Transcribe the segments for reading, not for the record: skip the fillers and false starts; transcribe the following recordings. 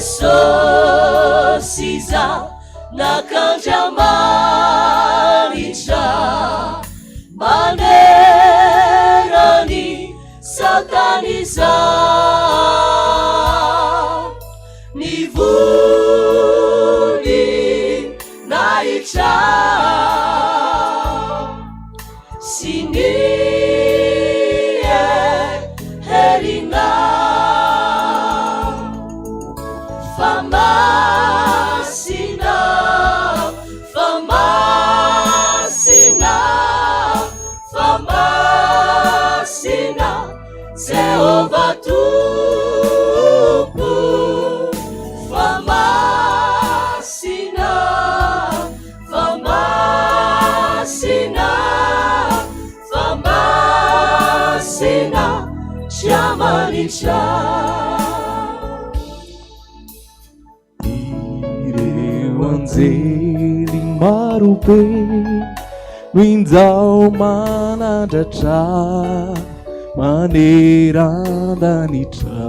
Jesosy Zanak'Andriamanitra manerana ny satan'iza ny voninahitra sy ny herina fa masina fa masina fa masina Jehovah Tompo fa masina fa masina fa masina Andriamanitra. Ireo anjely marobe no injao manandratra maneran-danitra.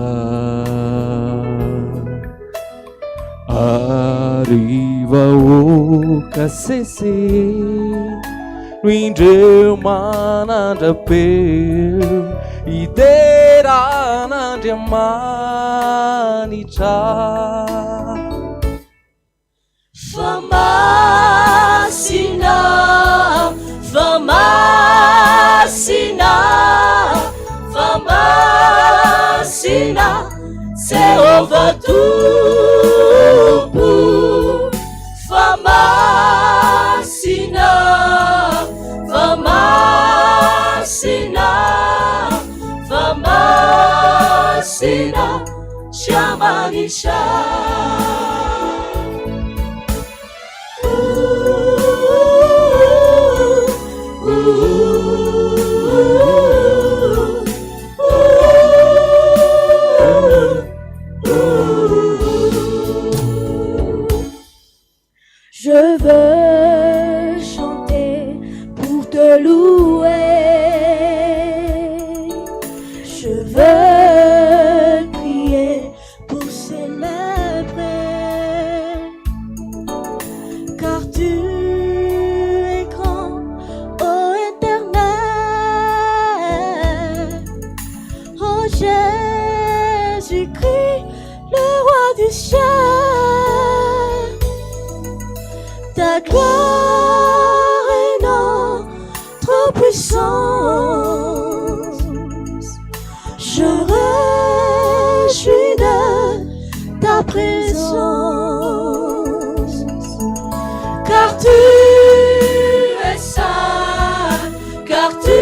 Ary vahoaka sese no indreo manandra-peo hidera an'Andriamanitra. Fa masina, fa masina, fa masina. Jehovah Tompo fa masina, fa masina, fa masina, Andriamanitra. Je veux chanter pour te louer. Je veux crier pour célébrer. Car tu es grand, ô éternel. Ô Jésus-Christ, le roi du ciel. Ta gloire est notre puissance. Je réjouis de ta présence. Car tu es saint, car tu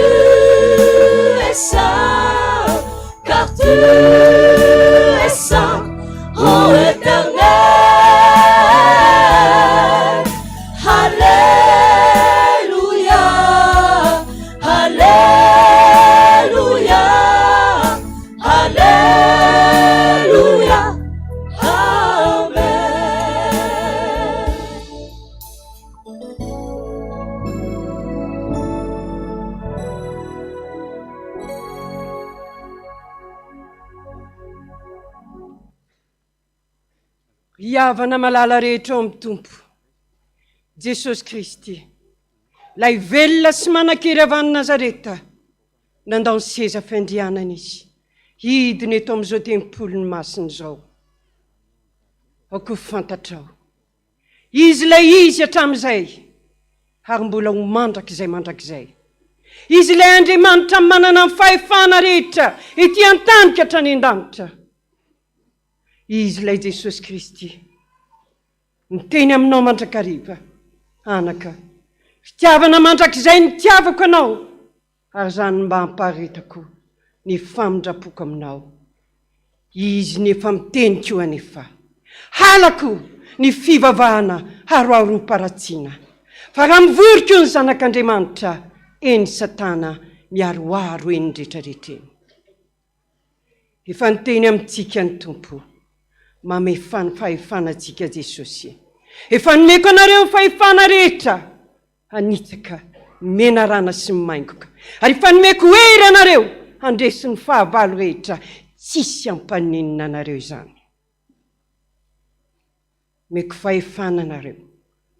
es saint, car tu es saint, ô éternel. Alléluia, Alléluia, Alléluia, Amen. Ry havana malala rehetra ao amin'ny Tompo, Jesosy Kristy, Ilay velona sy manan-kery avy any Nazareta, nandao ny seza fiandrianana Izy, hidina eto amin'izao tempoliny masina izao. Aoka ho fantatrao, Izy ilay Izy hatramin'izay, ary mbola ho mandrakizay mandrakizay. Izy ilay Andriamanitra manana ny fahefana rehetra ety an-tany ka hatrany an-danitra. Izy ilay Jesosy Kristy. Miteny aminao mandrakariva, anaka. Fitiavana mandrakizay nitiavako anao, ary izany no mba hampaharetako ny famindrampoko aminao. Izy no efa miteny koa anefa, Halako ny fivavahana haroharom-paharatsiana, fa raha mivory koa ny zanak'Andriamanitra, eny Satana miharoharo eny rehetrarehetra eny. Efa niteny amintsika ny Tompo. Mamefa ny fahefana antsika Jesosy. Efa nomeko anareo ny fahefana rehetra hanitsaka ny menarana sy ny maingoka. Ary efa nomeko hery anareo handresy ny fahavalo rehetra. Tsisy hampaninona anareo izany. Omeko fahefana anareo,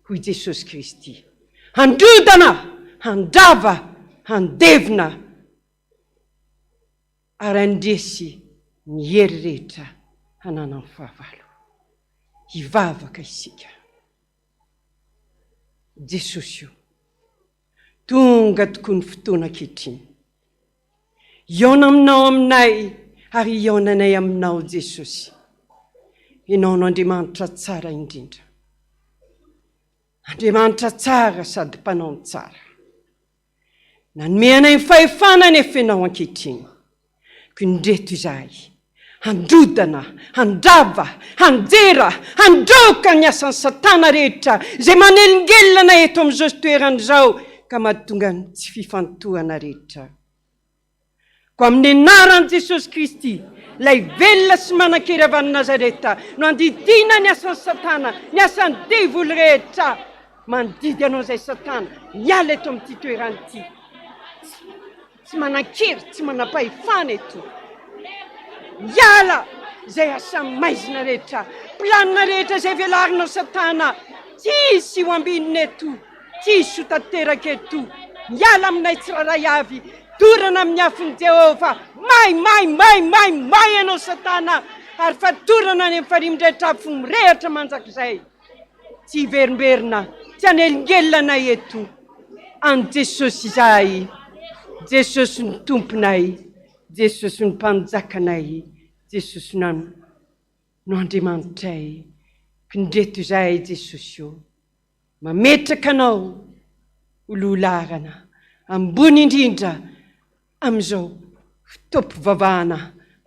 hoy Jesosy Kristy, handrodana, handrava, handevina ary handresy ny hery rehetra hananan'ny fahavalo. Hivavaka isika. Jesosy o, tonga tokoa ny fotoana ankehitriny. Hihaona aminao aminay ary hihaonanay aminao Jesosy. Ianao no Andriamanitra tsara indrindra. Andriamanitra tsara sady mpanao ny tsara. Nanome anay ny fahefana anefa Ianao ankehitriny. Koa indreto izahay, handrodana, handrava, hanjera, handroaka ny asan'i Satana rehetra izay manelingelina anay eto amin'izao toerana izao ka mahatonga ny tsy fifantohana rehetra. Koa amin'ny anaran'i Jesosy Kristy, ilay velona sy manan-kery avy any Nazareta, no andidiana ny asan'i Satana, ny asan'ny devoly rehetra. Mandidy anao izay Satana, miala eto amin'ity toerana ity. Tsy manan-kery, tsy manam-pahefana eto. Miala izay asa maizina rehetra, planina rehetra izay velarinao Satana. Tsy hisy ho ambinina eto, tsy hisy ho tanteraka eto. Miala aminay tsirairay avy, dorana amin'ny afon'i Jehovah. May, may, may, may, may ianao Satana, ary fatorana any amin'ny farihy mirehitra afo mirehatra mandrakizay. Tsy hiverimberina, tsy hanelingelina anay eto. An'i Jesosy izahay, Jesosy no Tomponay, Jesosy no Mpanjakanay, Jesosy no no Andriamanitray. K'indreto izahay Jesosy ô, mametraka Anao ho lohalaharana ambony indrindra amin'izao fotoam-pivavahana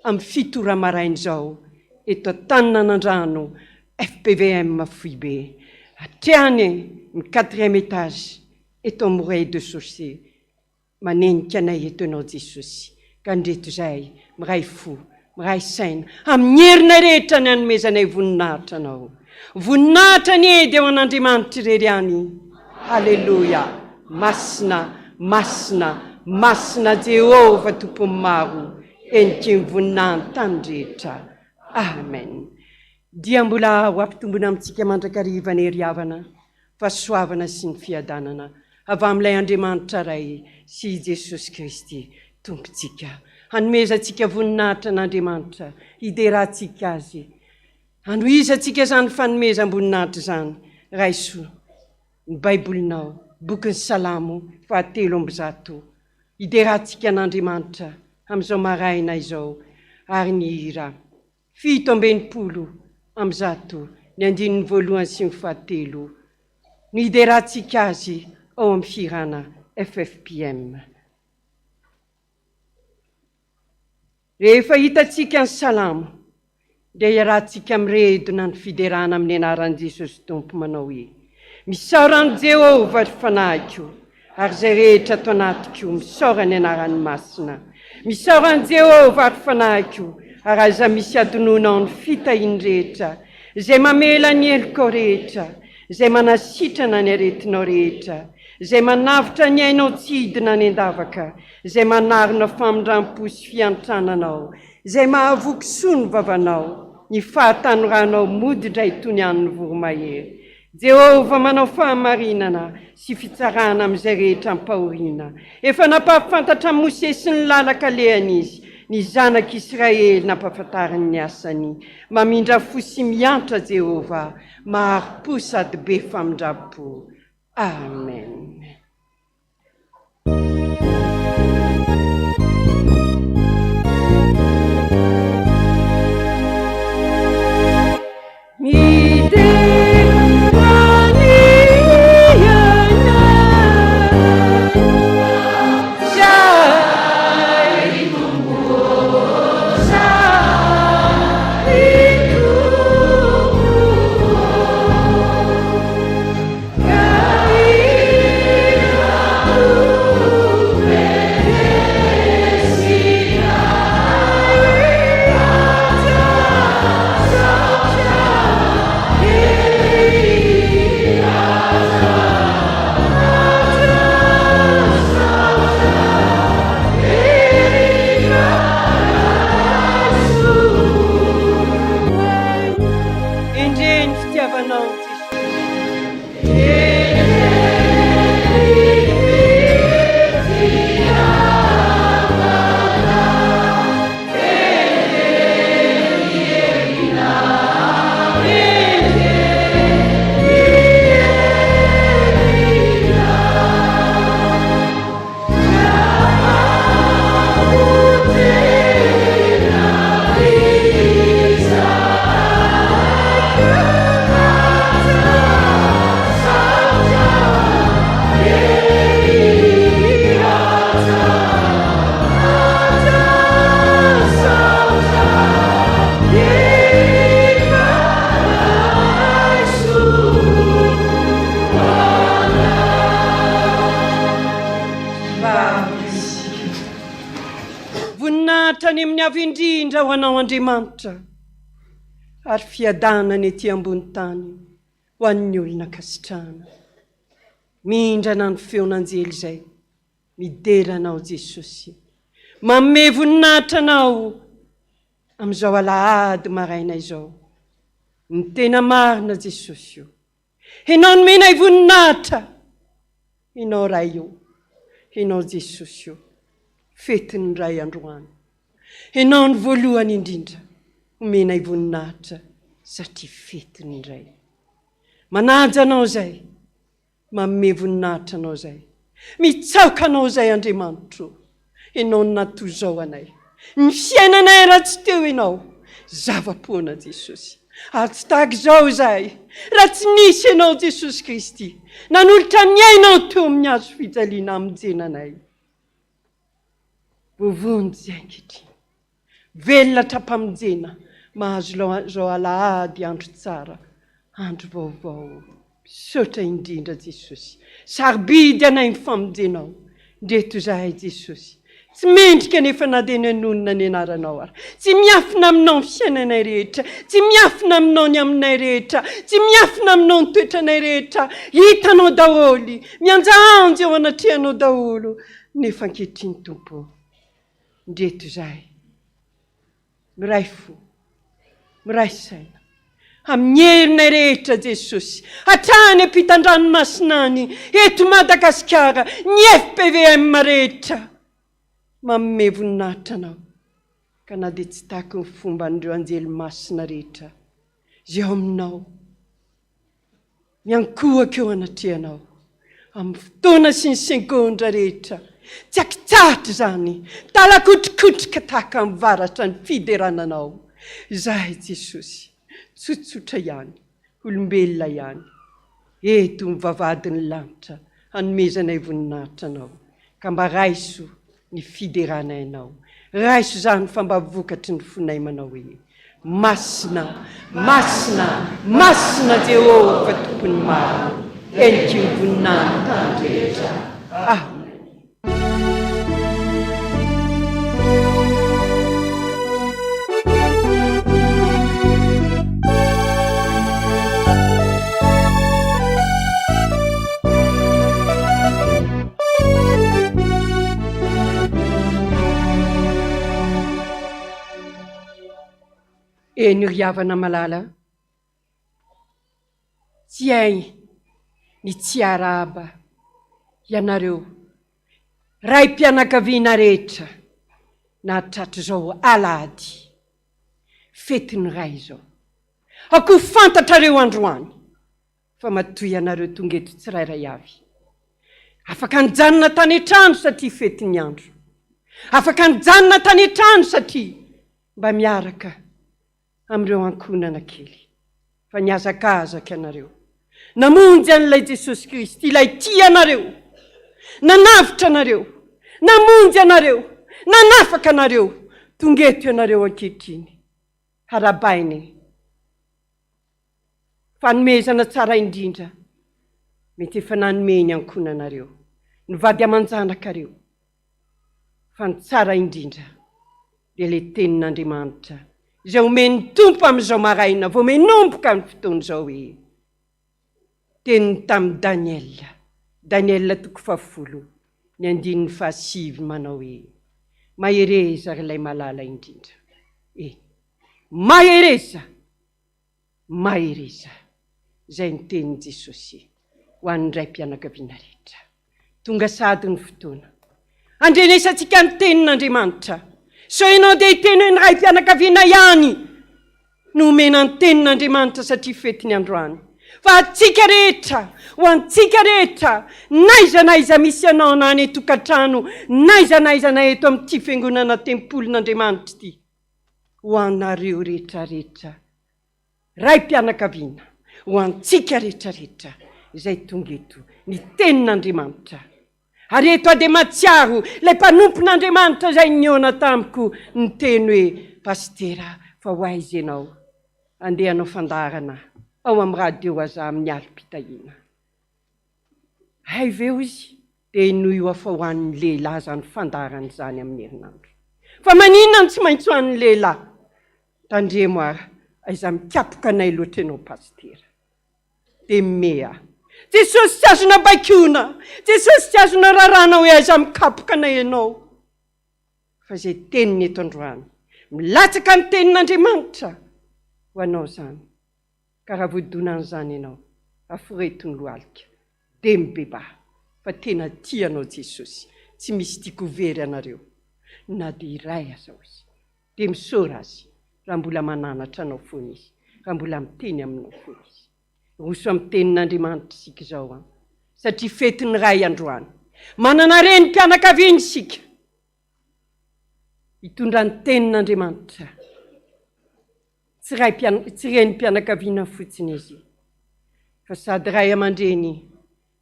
amin'ny fito ora maraina izao eto Antaninanandrano fpvm foibe hatrany ny quatrième étage eto amin'ny rez de chaussée manenika anay eto ianao Jesosy ka ndreto izahay miray fo miray saina amin'ny herinay rehetra ny hanomezanay voninahitra anao. Voninahitra anie dia ho an'Andriamanitra irery ihany. Haleloia! Masina, masina, masina Jehovah Tompon'ny maro, heniky ny voninahiny tany rehetra. Amen. Dia mbola ho ampitombina amintsika mandrakariva ny hery havana. fahasoavana sy ny fiadanana avy amin'ilay Andriamanitra Ray sy i Jesosy Kristy Tompontsika. Hanomezantsika voninahitra an'Andriamanitra, hiderantsika Azy. Hanohizantsika izany fanomezam-boninahitra izany. Raiso ny Baibolinao, bokin'ny Salamo fahatelo 103. Hiderantsika an'Andriamanitra amin'izao maraina izao ary ny hira. 167, ny andininy voalohany sy ny fahatelo, no hiderantsika azy ao amin'ny fihirana ffpm. Rehefa hitantsika ny Salamo, dia iarahantsika miredona ny fiderana amin'ny anaran'i Jesosy Tompo manao hoe, Misaora an'i Jehovah, ry fanahiko, Ary izay rehetra ato anatiko, misaora ny anarany masina. Misaora an'i Jehovah, ry fanahiko, ary aza misy adinoinao ny fitahiany rehetra, izay mamela ny helokao rehetra, izay manasitrana ny aretinao rehetra, izay manavotra ny ainao tsy hidina any an-davaka, izay manarona famindram-po sy fiantrana anao, izay mahavoky soa ny vavanao, ny fahatanoranao mody indray toy ny an'ny voromahery. Jehovah manao fahamarinana sy fitsarana amin'izay rehetra ampahoriana. Efa nampahafantatra an'i Mosesy ny lalan-kalehany izy, ny zanak'Israely nampahafantariny ny asany. Mamindra fo sy miantra Jehovah, mahari-po sady be famindram-po. Amen. Andriamanitra, ary fiadanana ety ambony tany ho an'ny olona ankasitrahana. Mihindrana ny feon'anjely izay midera Anao Jesosy. Manome voninahitra Anao amin'izao alahady maraina izao. Ny tena marina Jesosy o. Ianao nomenay voninahitra. Ianao Ray o. Ianao Jesosy o. Fetin'ny Ray androany. Ianao no voalohany indrindra omenay voninahitra satria fetin'ny Ray. Manaja Anao izay. Manome voninahitra Anao izay. Mitsaoka Anao izay Andriamanitro o. Ianao no natoa izao anay. Ny fiainanay raha tsy teo Ianao, zava-poana Jesosy. Ary tsy tahaka izao izahay raha tsy nisy Ianao Jesosy Kristy nanolotra ny ainao teo amin'ny hazo fijaliana hamonjena anay. Voavonjy ankehitriny. Velona hatrampamonjena, mahazo izao alahady andro tsara, andro vaovao. Misaotra indrindra Jesosy. Sarobidy anay ny famonjenao. Ndreto izahay Jesosy. Tsy mendrika anefa na dia ny hanonona ny anaranao ary. Tsy miafina aminao ny fiainanay rehetra. Tsy miafina aminao ny aminay rehetra. Tsy miafina aminao ny toetranay rehetra. Hitanao daholo. Mianjaanja eo anatrehanao daholo. Nefa ankehitriny Tompo ô. Ndreto izahay, miray fo, miray saina, amin'ny herinay rehetra Jesosy, hatrany ampitan-dranomasina any, eto Madagasikara, ny fpvm rehetra, manome voninahitra Anao, ka na dia tsy tahaky ny fomban'ireo anjely masina rehetra izay ao Aminao, Miankohoka eo anatrehanao amin'ny fotoana sy ny segondra rehetra, tsy ankitsahatra izany, talakotrokotroka tahaka ny varatra ny fiderana Anao. Izahay Jesosy, tsotsotra ihany, olombelona ihany, eto ny vavahadin'ny lanitra hanomezanay voninahitra Anao, ka mba raiso ny fideranay Anao. Raiso izany fa mba vokatry ny fonay manao hoe, Masina, masina, masina Jehovah Tompon'ny maro, heniky ny voninahiny tany rehetra. Amen. Eny ry havana malala, tsy hay ny tsy hiarahaba ianareo raim-pianakaviana rehetra nahatratr'izao alahady fetin'ny Ray izao. Akoho fantatrareo androany fa matoa ianareo tonga eto tsirairay avy. Afaka nijanona tany an-trano satria fetin'ny andro. Afaka nijanona tany an-trano satria mba miaraka amin'ireo ankohonana kely. Fa nihazakazaka ianareo. Namonjy an'ilay Jesosy Kristy, ilay tia anareo. Nanavotra anareo. Namonjy anareo. Nanafaka anareo. Tonga eto ianareo ankehitriny. Harabaina e. Fanomezana tsara indrindra mety efa nanome ny ankohonanareo, ny vady aman-janakareo, fa ny tsara indrindra dia ilay tenin'Andriamanitra izay omen'ny Tompo amin'izao maraina vao menomboka ny fotoana izao hoe, Teniny tamin'i Daniela, Daniela toko fahafolo, ny andininy fahasivy manao hoe, Mahereza ry ilay malala indrindra. Eny, mahereza! Mahereza! Izay ny tenin'i Jesosy ho an'ny raim-pianakaviana rehetra. Tonga sahady ny fotoana handrenesantsika ny tenin'Andriamanitra. Sao ianao dia hiteny hoe ny raim-pianakaviana ihany no omena ny tenin'Andriamanitra satria fetiny androany. Fa antsika rehetra, ho antsika rehetra, n'aiza n'aiza misy anao na any an-tokantrano, n'aiza n'aiza na eto amin'ity fiangonana tempolin'Andriamanitra ity, ho anareo rehetra rehetra raim-pianakaviana, ho antsika rehetra rehetra izay tonga eto ny tenin'Andriamanitra. Ary eto aho dia mahatsiaro ilay mpanompon'Andriamanitra izay nihaona tamiko niteny hoe, Pasitera, fa ho aiza ianao? Andeha hanao fandaharana ao amin'ny radio aza amin'ny alim-pitahiana. Hay ve hoy izy, dia henoy ho afa ho an'ny lehilahy izany fandaharana izany amin'ny herinandro. Fa maninona no tsy maintsy ho an'ny lehilahy? Tandremo ary aiza mikapoka anay loatra ianao Pasitera. Dia mea. Jesosy tsy azonao baikoina, Jesosy tsy azonao raràna hoe aiza mikapoka anay ianao. Fa izay teniny eto androany, milatsaka ny tenin'Andriamanitra ho anao izany. Ka raha voadonan'izany ianao, aforeto ny lohalika, dia mibebaha, fa tena tia anao Jesosy, tsy misy tiako ho very anareo, na dia iray aza hozy. Dia misaora Azy raha mbola mananatra anao foana Izy, raha mbola miteny aminao foana Izy. Roso amin'ny tenin'Andriamanitra isika izao an, satria fetin'ny Ray androany. Manana renim-pianakaviana isika hitondra ny tenin'Andriamanitra. Tsy ray tsy renim-pianakaviana fotsiny izy, fa sady ray aman-dreny,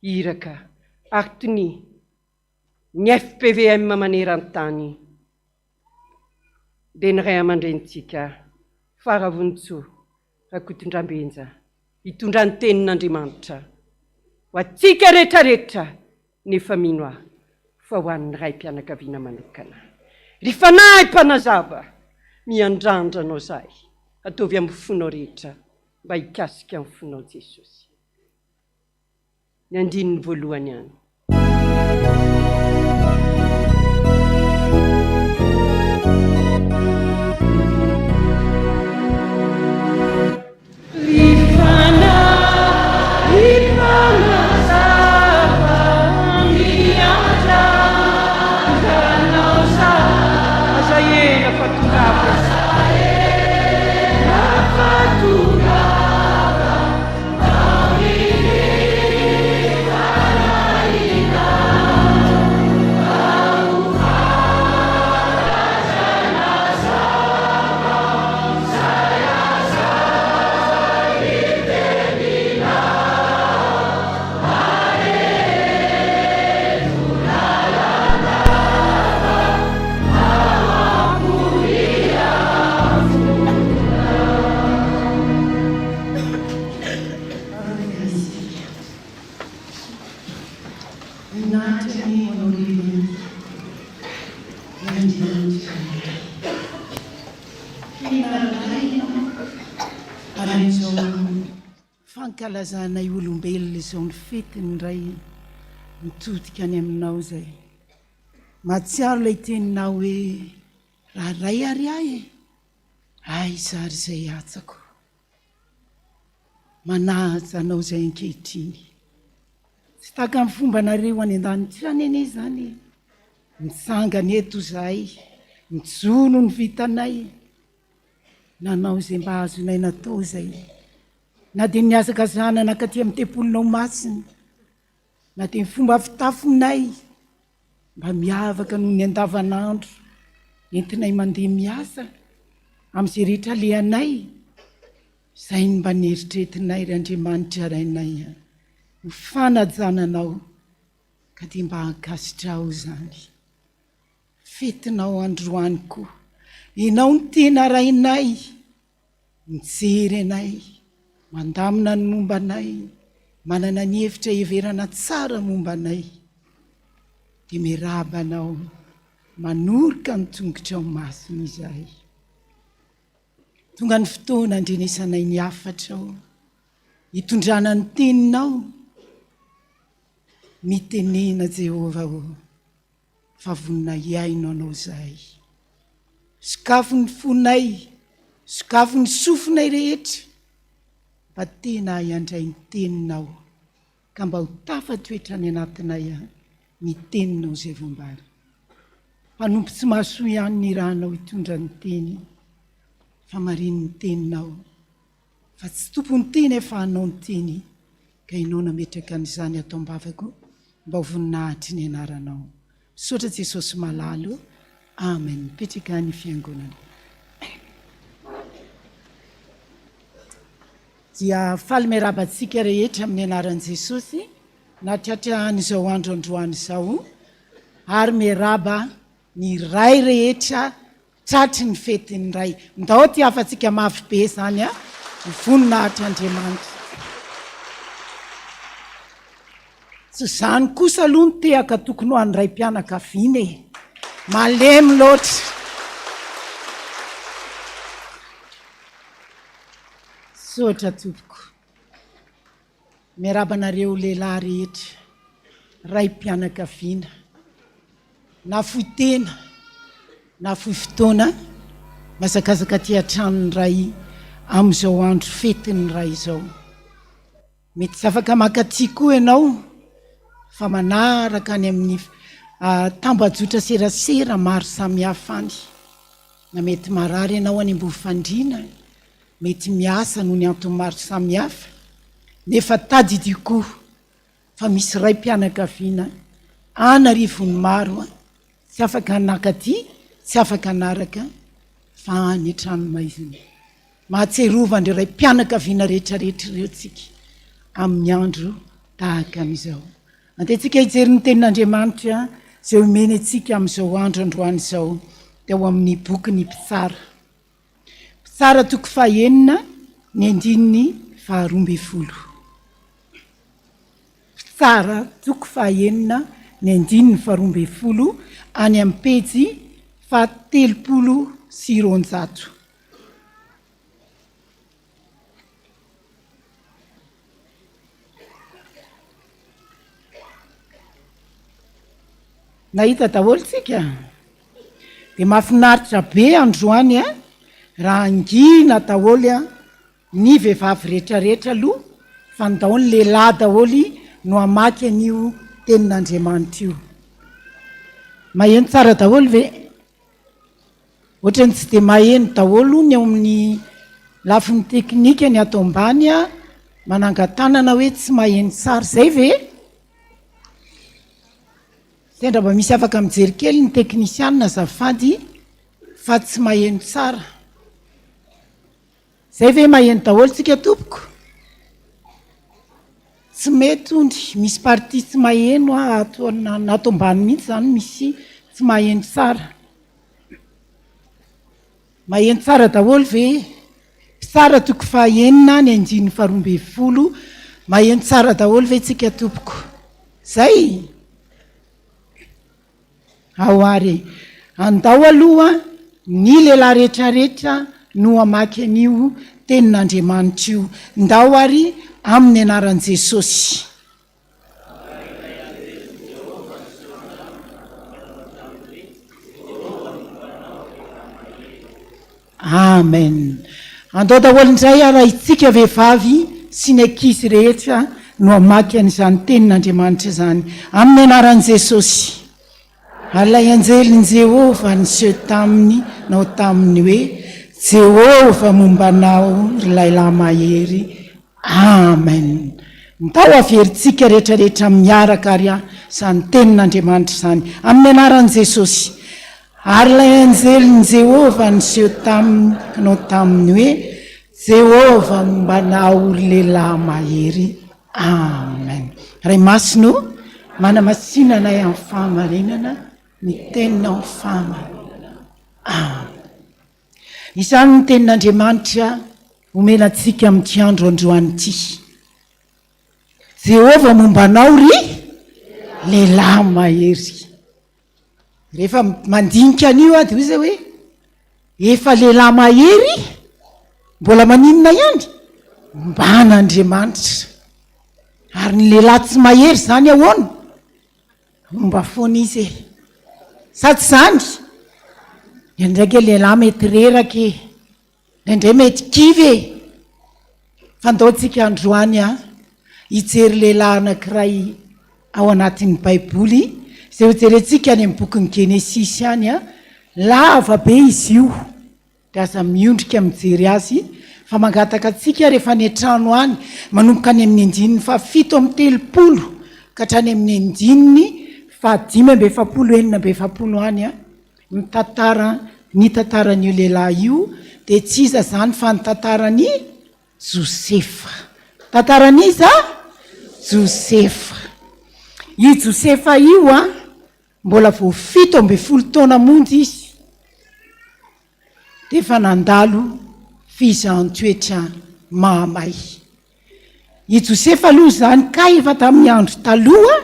iraka ary tonia ny fpvm maneran-tany dia ny ray aman-drenintsika Faravonintsoa Rakotondrambenja hitondra ny tenin'Andriamanitra ho antsika rehetrarehetra nefa mino aho fa ho an'ny raim-pianakaviana manokana. Ry Fanahy Mpanazava, miandrandra anao izahay, ataovy amin'ny fonao rehetra mba hikasika ny fonao Jesosy. Ny andininy voalohany ihany. Ry Fanahy Mpanazava, miandrandra Anao izahay. Aza ela fa tongava. Aza ela fa tongava. Voninahitra anie ho Anao lehibe, ry Andriamanitra Ray. Tena Ray Ianao, ary amin'izao fankalazanay olombelona izao ny fetin'ny Ray mitodika any Aminao izay. Mahatsiaro ilay teninao hoe, raha Ray ary ahy e, aiza ary izay hatsako. Manaja anao izay ankehitriny. Tsy tahaka ny fombanareo any an-danitra any anie izany e. Mitsangana eto izahay, mijoro ny vitanay. Nanao izay mba azonay natao izay. Na dia nihazakazahana nankaty amin'ny tempolinao masina, na dia ny fomba fitafinay mba miavaka noho ny andavanandro entinay mandeha miasa amin'izay rehetra alehanay, izay no mba neritreretinay ry Andriamanitra Rainay a, ho fanajana Anao ka dia mba ankasitraho izany. Fetinao androany koa. Ianao no tena Rainay. Mijery anay, mandamina ny momba anay, manana ny hevitra heverana tsara momba anay. Dia miarahaba anao, manoroka ny tongotrao masina izahay. Tonga ny fotoana handrenesanay ny hafatrao, hitondrana ny teninao. Mitenena Jehovah ô. fa vonona hihaino anao izahay. Sokafy ny fonay, sokafy ny sofinay rehetra mba tena hahay handray ny teninao ka mba ho tafatoetra any anatinay ny teninao izay voambara. Mpanompo tsy mahasoa ihany ny irahanao hitondra ny teny fa marino ny teninao fa tsy tompon'ny teny aho fa anao ny teny ka ianao nametraka an'izany ato am-bavako mba ho voninahitry ny anaranao. Misaotra Jesosy malala o. Amen. Mipetraka ny fiangonana. Dia faly miarahaba antsika rehetra amin'ny anaran'i Jesosy nahatratra an'izao andro androany izao ary miarahaba ny ray rehetra Tratry ny fetin'ny Ray. Ndao ty hafatsika mafy be zany a! Ho voninahitr'Andriamanitra. Tsy zany kosa aloha ny tehaka tokony ho an'ny raim-pianakaviana e! Malemy loatra. Misaotra tompoko. Miarahaba anareo lehilahy rehetra, raim-pianakaviana, nafoy tena, nafoy fotoana, mihazakazaka aty an-tranon'ny Ray amin'izao andro fetin'ny Ray izao. Mety tsy afaka mankaty koa ianao fa manaraka any amin'ny tambajotra serasera maro samihafa any. Na mety marary ianao any ambony fandriana, mety miasa noho ny antony maro samihafa, nefa tadidio koa fa misy raim-pianakaviana an'arivony maro tsy afaka nankaty, tsy afaka hanaraka fa any an-tranomaizina. Mahatsiarova an'ireo raim-pianakaviana rehetrarehetra ireo tsika amin'ny andro tahaka an'izao. Andeha tsika hijery ny tenin'Andriamanitra izay omeny antsika amin'izao andro androany izao, dia ao amin'ny bokin'ny Mpitsara. Mpitsara toko fahenina ny andininy faharoa ambin'ny folo. Mpitsara toko fahenina ny andininy faharoa ambin'ny folo any amin'ny pejy faha-230. Nahita daholo tsika? Dia mahafinaritra be androany a, raha hangina daholo a, ny vehivavy rehetrarehetra aloha fa ndao ny lehilahy daholo no hamaky an'io tenin'Andriamanitra io. Maheno tsara daholo ve? Ohatran'ny tsy dia maheno daholo ny ao amin'ny lafiny teknika ny ato ambany a, manangan-tanana hoe tsy maheno tsara, izay ve? Sendra mba misy afaka mijery kely ny teknisianina azafady fa tsy maheno tsara. Zay ve maheno daholo tsika tompoko? Tsy mety ondry, misy partie tsy maheno ato ato ambany mihitsy zany misy tsy maheno tsara. Maheno tsara daholo ve? Mpitsara toko fahaenina ny andininy faharoa ambin'ny folo, maheno tsara daholo ve tsika tompoko? Zay? Ao ary e. Andao aloha ny lehilahy rehetrarehetra no hamaky an'io tenin'Andriamanitra io. Ndao ary amin'ny anaran'i Jesosy. Amen. Andao daholo indray ara itsika vehivavy sy ny ankizy rehetra no hamaky an'izany tenin'Andriamanitra izany. Amin'ny anaran'i Jesosy. Ary ilay anjelin'i Jehovah niseho taminy nao taminy hoe, Jehovah momba anao, ry lahilahy mahery. Amen. Ndao averintsika rehetrarehetra miaraka ary izany tenin'Andriamanitra izany. Amin'ny anaran'i Jesosy. Ary ilay anjelin'i Jehovah niseho taminy hanao taminy hoe, Jehovah momba anao, ry lehilahy mahery. Amen. Ray Masina ô, manamasina anay amin'ny fahamarinana, ny teninao fahamarinana. Amen. Izany ny tenin'Andriamanitra omena antsika amin'ity andro androany ity. Jehovah momba anao, ry lehilahy mahery. Rehefa mandinika an'io aho dia hoy zay hoe efa lehilahy mahery mbola maninona ihany? Omban'Andriamanitra. Ary ny lehilahy tsy mahery izany ahoana? Homba foana izy e. Sa tsy izany? Indraindray ange lehilahy mety reraka e. Indraindray mety kivy e! Fa ndao tsika androany a, hijery lehilahy anankiray ao anatin'ny Baiboly, izay hojerentsika any amin'ny bokin'ny Genesisy any a, lava be izy io, dia aza miondrika mijery azy, fa mangataka antsika rehefa any an-trano any, manomboka any amin'ny andininy fahafito amby telopolo ka hatrany amin'ny andininy fahadimy amby efapolo, 46 any a. Ny tantara, ny tantaran'io lehilahy io dia tsy iza izany fa ny tantaran'i Josefa. Tantaran'iza? Josefa. Io Josefa io an, mbola vao 17 taona monja izy dia efa nandalo fizahan-toetra mahamay. I Josefa aloha izany kay efa tamin'ny andro taloha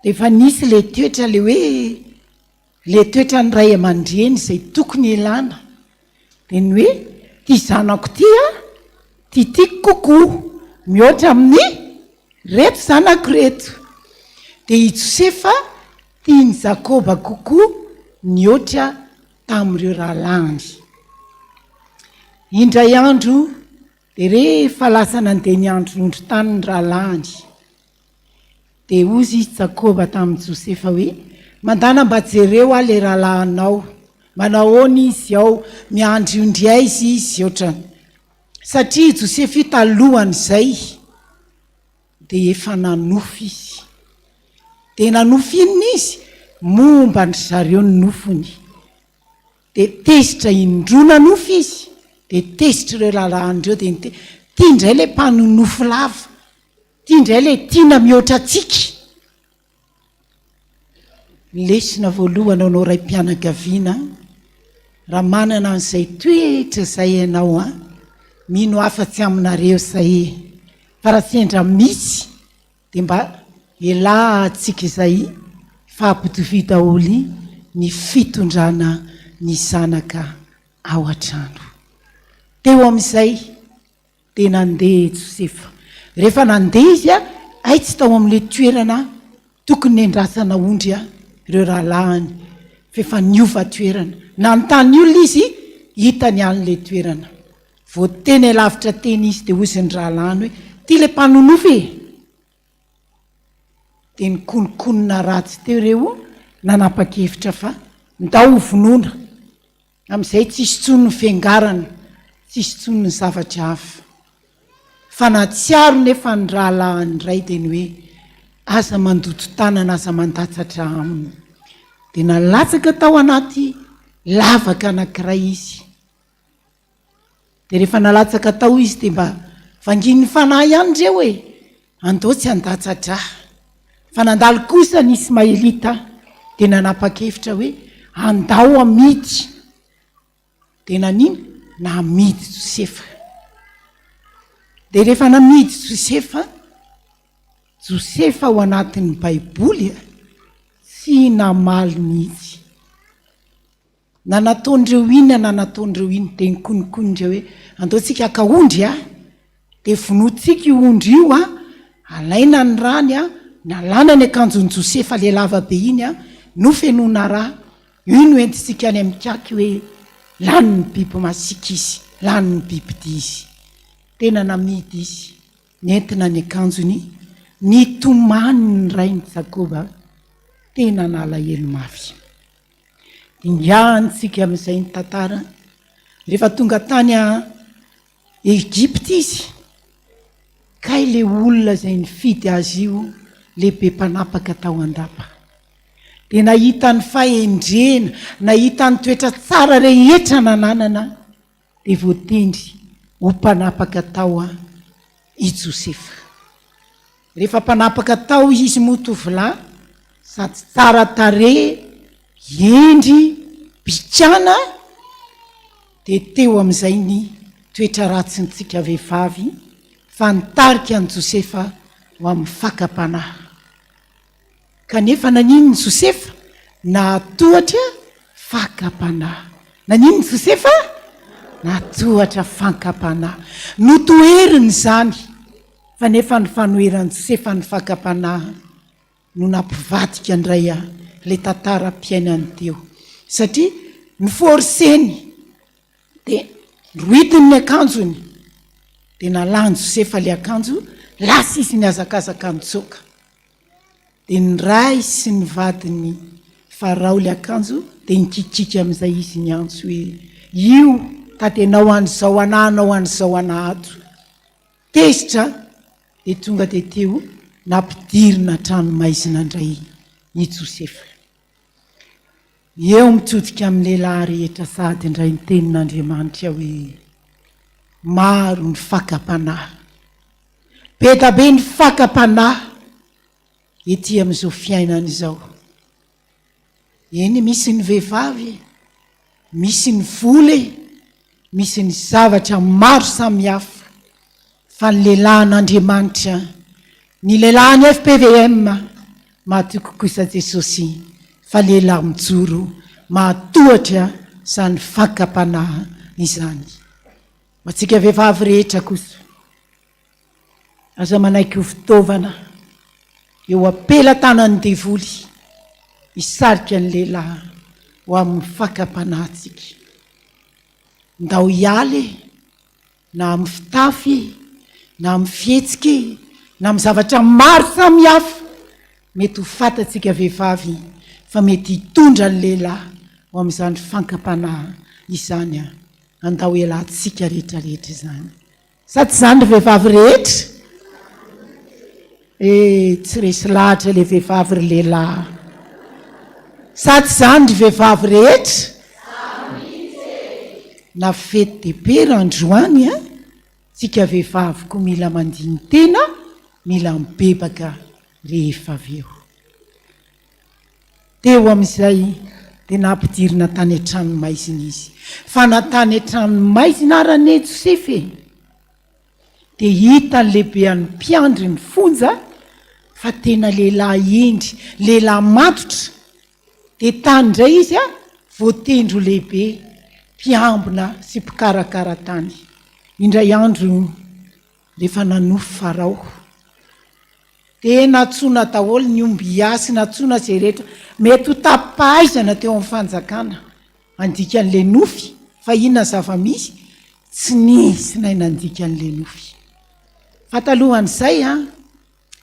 dia efa nisy ilay toetra ilay hoe ilay toetran'ny ray aman-dreny izay tokony hialana dia ny hoe ity zanako ity a! Tiatiako kokoa mihoatra amin'ny reto zanako reto. Dia i Josefa tian'i Jakoba kokoa nihoatra tamin'ireo rahalahiny. Indray andro dia rehefa lasa nandeha niandry ondry tany ny rahalahiny, dia hozy izy Jakoba tamin'i Josefa hoe, Mandàna mba jereo aho ilay rahalahinao, manao ahoana izy ao, miandry ondry aiza izy, ohatrany. Satria i Josefa io talohan'izay dia efa nanofy izy. Dia nanofy inona izy? Momba an-dry zareo ny nofiny. Dia tezitra indroa nanofy izy, dia tezitra ireo rahalahiny ireo, dia niteny, Ity indray ilay mpanonofy lava, ity indray ilay tiana mihoatra antsika. Ny lesona voalohany ho anao raim-pianakaviana, raha manana an'izay toetra izay ianao an, mino afa-tsy aminareo izay e, fa raha sendra misy dia mba elahantsika izay fa ampitovio daholo ny fitondrana ny zanaka ao an-trano. Teo amin'izay. Dia nandeha i Josefa. Rehefa nandeha izy, hay tsy tao amin'ilay toerana tokony nendrasana ondry ireo rahalahiny, fa efa niova toerana. Nanontany olona izy, hitany ihany ilay toerana. Vao teny alavitra teny izy, dia hozy ny rahalahiny hoe, Ity ilay mpanonofy e! Dia nikononkonona ratsy teo ireo, nanapa-kevitra fa ndao hovonoina. Amin'izay tsisy intsony ny fiangarana, tsisy intsony ny zavatra hafa. Fa nahatsiaro nefa ny rahalahiny iray dia ny hoe, aza mandoto tanana, aza mandatsa-drà aminy. Dia nalatsaka tao anaty lavaka anankiray izy. Dia rehefa nalatsaka tao izy dia mba vangian'ny fanahy ihany ireo e! Andao tsy handatsa-drà. Fa nandalo kosa ny Ismaelita dia nanapa-kevitra hoe andao hamidy. Dia nanino? Namidy Josefa. Dia rehefa namidy Josefa, Josefa ao anatin'ny Baiboly tsy namaly mihitsy. Na nataon'ireo inona na nataon'ireo inona, dia nikononkonona ireo hoe, Andao tsika haka ondry a! Dia vonointsika io ondry io a! Alaina ny rany a! Nalana ny akanjon'i Josefa ilay lava be iny a! Nofenoina rà. Io no entintsika any amin'ny kaky hoe, Lanin'ny biby masiaka izy, lanin'ny bibidia izy. Tena namidy izy. Nentina ny akanjony, nitomany ny rainy Jakoba, tena nalahelo mafy. Dingahantsika amin'izay ny tantara. Rehefa tonga tany Egypta izy, kay ilay olona izay nifidy azy io lehibe mpanapaka tao an-dapa. Dia nahita ny fahendrena, nahita ny toetra tsara rehetra nananana, dia voatendry ho mpanapaka tao i Josefa. Rehefa mpanapaka tao izy moa tovolahy sady tsara tarehy, hendry, bikàna, dia teo amin'izay ny toetra ratsintsika vehivavy fa nitarika an'i Josefa ho amin'ny fakam-panahy. Kanefa naninona i Josefa nahatohatra fakam-panahy? Naninona i Josefa nahatohatra fankam-panahy? Notoheriny izany, fa nefa ny fanoheran'i Josefa ny fakam-panahy no nampivadika indray ilay tantaram-piainany teo, satria ni-forcer-ny dia rohitiny ny akanjony, dia nalan'i Josefa ilay akanjo, lasa izy nihazakazaka nitsoaka. Dia ny ray sy ny vadin'i Farao ilay akanjo, dia nikikiky amin'izay izy niantso hoe, Io, tatenao an'izao anah anao an'izao anah ato. Tezitra, dia tonga dia teo nampidirina an-tranomaizina indray i Josefa. Eo mitodika amin'ny lehilahy rehetra sahady indray ny tenin'Andriamanitra hoe, Maro ny fakam-panahy. Be da be ny fakam-panahy ety amin'izao fiainana izao. Eny, misy ny vehivavy e, misy ny vola e, misy ny zavatra maro samihafa, fa ny lehilahin'Andriamanitra, ny lehilahin'ny FPVM, mahatoky kosa Jesosy fa lehilahy mijoro mahatohatra izany fakam-panahy izany. Ho antsika vehivavy rehetra kosa, aza manaiky ho fitaovana eo am-pelatanan'ny devoly hisarika ny lehilahy ho amin'ny fakam-panahintsika. Ndao hiala e! Na amin'ny fitafy e, na amin'ny fihetsika e, na amin'ny zavatra maro samihafa mety ho fantatsika vehivavy fa mety hitondra ny lehilahy ho amin'izany fankam-panahy izany an! Andao hialantsika rehetra rehetra izany. Sa tsy izany ry vehivavy rehetra? Eh, tsy resy lahatra ilay vehivavy ry lehilahy. Sa tsy izany ry vehivavy rehetra? Na fety de pera androany an, tsika vehivavy koa mila mandini-tena, mila mibebaka rehefa avy eo. Teo amin'izay dia nampidirina tany an-tranomaizina izy. Fa na tany an-tranomaizina ara anie Josefa e, dia hitan'ny lehibean'ny mpiandry ny fonja fa tena lehilahy hendry, lehilahy matotra. Dia tany indray izy voatendry ho lehibe mpiambina sy mpikarakara tany. Indray andro rehefa nanofy Farao, dia nantsoina daholo ny ombiasy, nantsoina izay rehetra mety ho tapi-pahaizana teo amin'ny fanjakana handika an'ilay nofy, fa inona ny zava-misy? Tsy nisy nahay nandika an'ilay nofy. Fa talohan'izay,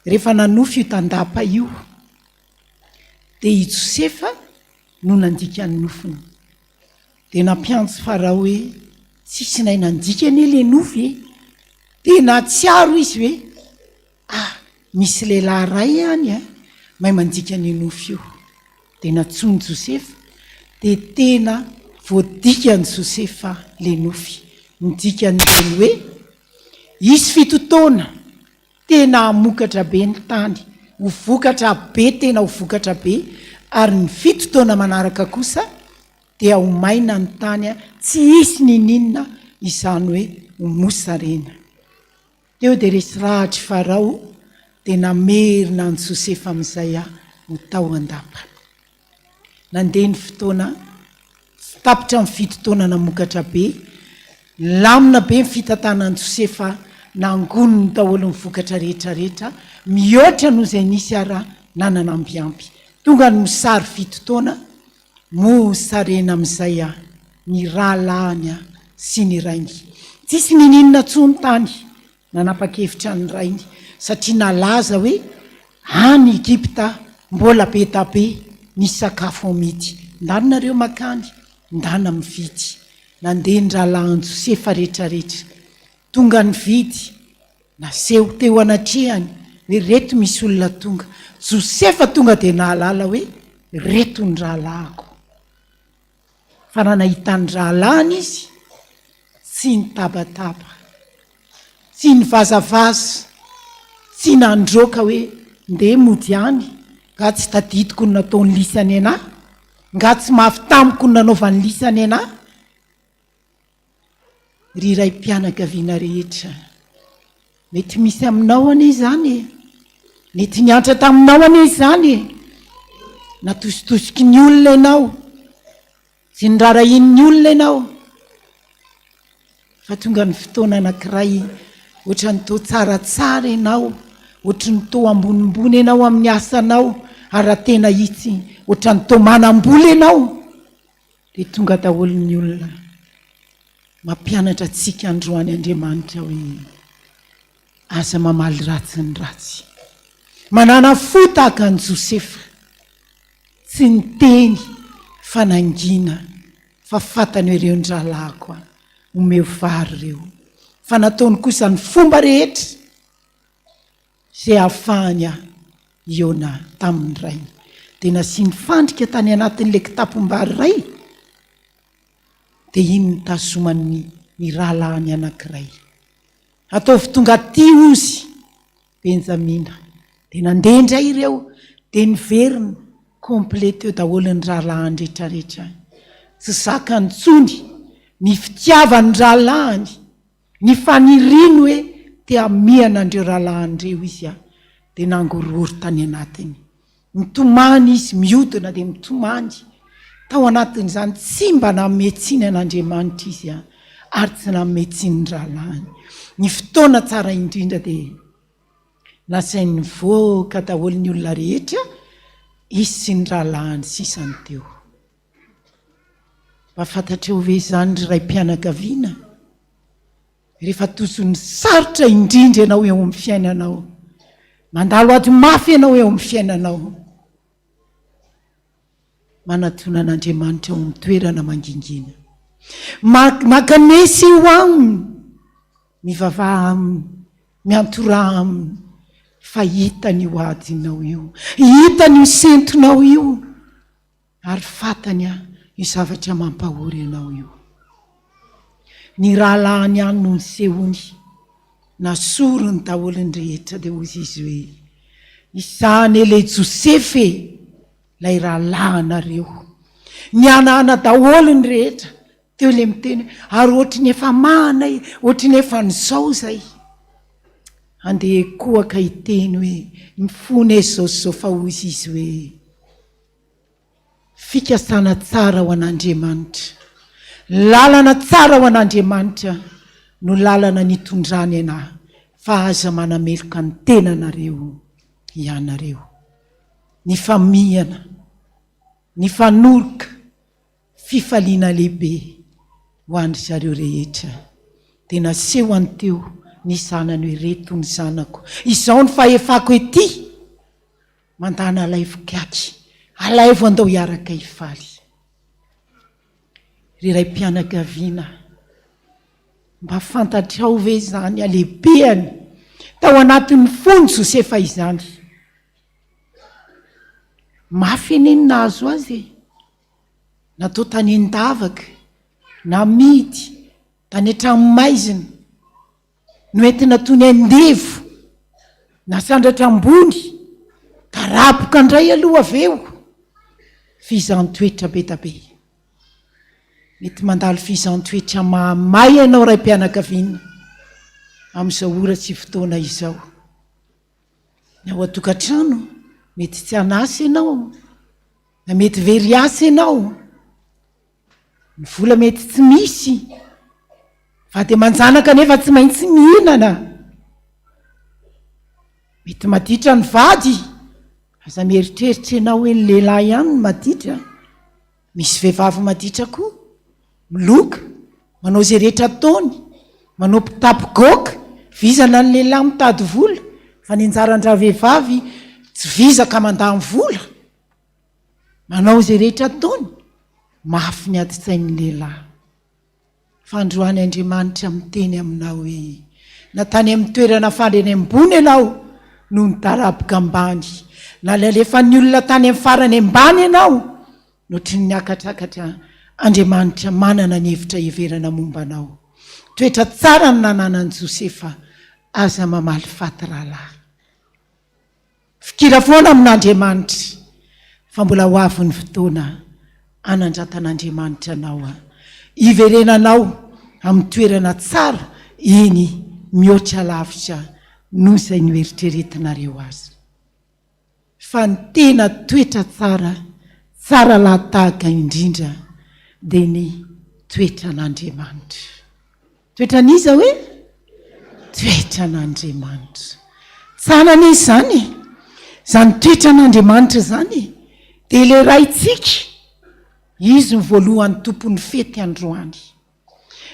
rehefa nanofy io tandapa io, dia i Josefa no nandika ny nofiny. Dia nampiantso Farao hoe, Tsisy nahay nandika anie ilay nofy e! Dia nahatsiaro izy hoe, Ah, misy lehilahy iray any a, mahay mandika an'io nofy io. Dia nantsoin'i Josefa, dia tena voadikan'i Josefa ilay nofy. Ny dikan'ireny hoe, Hisy fitotoana Tena hamokatra be ny tany, ho vokatra be tena ho vokatra be, ary ny fito taona manaraka kosa dia ho maina ny tany tsy hisy niniana izany hoe ho mosarena. Teo dia resy lahatr'i Farao dia namerina an'i Josefa amin'izay ho tao an-dapa. Nandeha ny fotoana, tapitra ny fito taona namokatra be, nilamina be ny fitantanan'i Josefa, nangoniny daholo ny vokatra rehetra rehetra, mihoatra noho izay nisy ara nanana ambiampy. Tonga ny mosary fito taona, mosarena amin'izay ny rahalahiny sy ny rainy. Tsisy nininona intsony tany. Nanapa-kevitra ny rainy satria nalaza hoe any Egypta mbola be da be ny sakafo amidy. Ndana nareo makany, ndana mividy. Nandeha ny rahalahin'i Josefa retraretra. Tonga nividy, naseho teo anatrehany hoe reto misy olona tonga. Josefa tonga dia nahalala hoe reto ny rahalahiko. Fa raha nahita ny rahalahiny izy, tsy nitabataba, tsy nivazavaza, tsy nandroaka hoe ndeha mody any, nga tsy tadidiko ny nataon'i lisany anah? Nga tsy mafy tamiko ny nanaovan'i lisany anah? Ry raim-pianakaviana rehetra, mety misy aminao anie izany e! Mety niantra taminao anie izany e! Natositosiky ny olona ianao, tsy nirarahian'ny olona ianao, fa tonga ny fotoana anankiray ohatran'ny toa tsaratsara ianao, ohatry ny toa ambonimbony ianao amin'ny asanao, ary raha tena hitsy, ohatran'ny toa manam-bola ianao. Dia tonga daholo ny olona. Mampianatra antsika androany Andriamanitra hoe aza mamaly ratsy ny ratsy. Manàna fo tahaka an'i Josefa. Tsy niteny fa nangina fa fantany hoe ireo ny rahalahiko an, omeo vary ireo. Fa nataony kosa ny fomba rehetra. Izay ahafahany hihaona tamin'ny rainy. Dia nasiany fandrika tany anatin'ilay kitapom-bary iray, dia iny nitazomany ny rahalahiny anankiray. Ataovy tonga aty hozy Benjamina. Dia nandeha indray ireo, dia niverina, complet teo daholo ny rahalahiny rehetrarehetra. Tsy zakany intsony ny fitiavan'ny rahalahiny. Ny faniriany hoe te hamihana an'ireo rahalahiny ireo izy dia nangorohoro tany anatiny. Mitomany izy, mihodina dia mitomany. Tao anatin'izany tsy mba nanome tsiny an'Andriamanitra izy. ary tsy nanome tsiny ny rahalahiny. Ny fotoana tsara indrindra dia nasainy nivoaka daholo ny olona rehetra, izy sy ny rahalahiny sisa no teo. Mba fantatreo ve izany ry raim-pianakaviana? Rehefa tozon'ny sarotra indrindra ianao eo amin'ny fiainanao, mandalo ady mafy ianao eo amin'ny fiainanao, manatona an'Andriamanitra ao amin'ny toerana mangingina. Mankanesa eo aminy, mivavaha aminy, miantoraha aminy, fa hitany io adinao io, hitany io sentonao io. Ary fatany an io zavatra mampahory anao io. Ny rahalahiny ihany no nisehoany, nasoriny daholo ny rehetra dia hozy izy hoe, Izany ilay Josefa e, ilay rahalahinareo. Nihanahana daholo ny rehetra, teo ilay miteny hoe, ary ohatry ny efa mahana e, ohatry ny efa nizao izay. Andeha hikohaka hiteny hoe, mifona e izao sy izao fa hozy izy hoe, Fikasana tsara ho an'Andriamanitra. Lalana tsara ho an'Andriamanitra no lalana nitondrany anà, fa aza manameloka ny tenanareo ianareo. Nifamihana, nifanoroka, fifaliana lehibe ho an-dry zareo rehetra. Dia nasehony teo ny zanany hoe, Ireto ny zanako, izao ny fahefako ety. Mandana alaivo kiaky, alaivo andao hiaraka hifaly. Ry raim-pianakaviana, mba fantatrao ve izany halehibehany tao anatin'ny fon'i Josefa izany? Mafy anie ny nahazo azy e! Natao tany an-davaka, namidy, tany an-tranomaizina. Noentina toy ny andevo, nasandratra ambony, daraboka indray aloha avy eo. Fizahàn-toetra be da be. Mety mandalo fizahàn-toetra mahamay ianao raim-pianakaviana amin'izao ora sy fotoana izao. Ny ao an-tokantrano, mety tsy an'asa ianao, na mety very asa ianao. Ny vola mety tsy misy, vady aman-janaka nefa tsy maintsy mihinana. Mety maditra ny vady, aza mieritreritra ianao hoe ny lehilahy ihany no maditra, misy vehivavy maditra koa, miloka, manao izay rehetra ataony, manao mpitapy goaka, vizana ny lehilahy mitady vola, fa ny anjaran-dravehivavy tsy vizaka mandany vola. Manao izay rehetra ataony, mafy ny adin-tsain'ny lehilahy. Fa androany Andriamanitra miteny aminao hoe, na tany amin'ny toerana farany ambony ianao no nidaraboka ambany, na nalefan'ny olona tany amin'ny farany ambany ianao no ohatry ny niakatrakatra, Andriamanitra manana ny hevitra hiheverana momba anao. Toetra tsara no nananan'i Josefa, aza mamaly faty rahalahy. Fikira foana amin'Andriamanitra fa mbola ho avy ny fotoana hanandratan'Andriamanitra anao hiverenanao amin'ny toerana tsara eny mihoatra lavitra noho izay noeritreretinareo azy. Fa ny tena toetra tsara, tsara lahatahaka indrindra dia ny toetran'Andriamanitra. Toetran'iza hoe? Toetran'Andriamanitra. Tsara anie izany e! Izany toetran'Andriamanitra izany e! Dia ilay Raintsika, Izy no voalohany tompon'ny fety androany.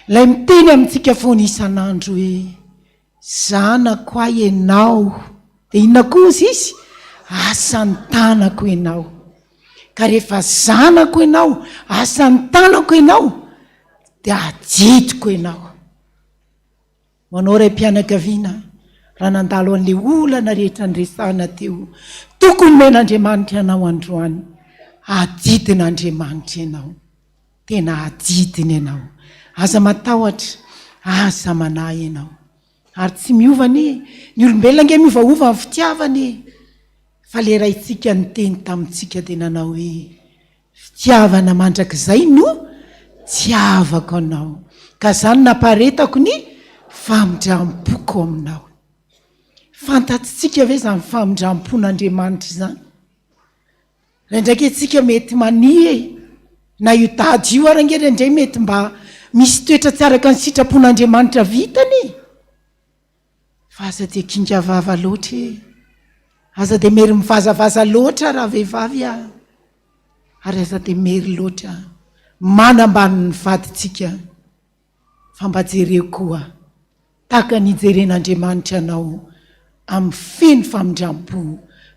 Ilay miteny amintsika foana isan'andro hoe, Zanako ahy ianao. Dia inona koa hozy izy? Asan'ny tanako ianao. Ka rehefa zanako ianao, asan'ny tanako ianao, dia adidiko ianao. Ho anao raim-pianakaviana, raha nandalo an'ilay olana rehetra niresahana teo, tokony nomen'Andriamanitra anao androany. Adidin'Andriamanitra ianao. Tena adidiny ianao. Aza matahotra, aza manahy ianao. Ary tsy miova anie, ny olombelona ange miovaova ny fitiavany e! Fa le Raintsika niteny tamintsika dia nanao hoe, fitiavana mandrakizay no tiavako anao, ka zany namparetako ny famindram-poko aminao. Fantatsika ve izany famindram-pon'Andriamanitra izany? Indraindraiky antsika mety mania e! Na io tady io ary ange indraindray mety mba. Misy toetra tsy araka ny sitrapon'Andriamanitra vitany e! Fa aza dia kinga vava loatra e! Aza dia mery mivazavaza loatra raha vehivavy a! Ary aza dia mery loatra manambany ny vadintsika fa mba jereo koa tahaka ny hijeren'Andriamanitra anao amin'ny feno famindrampo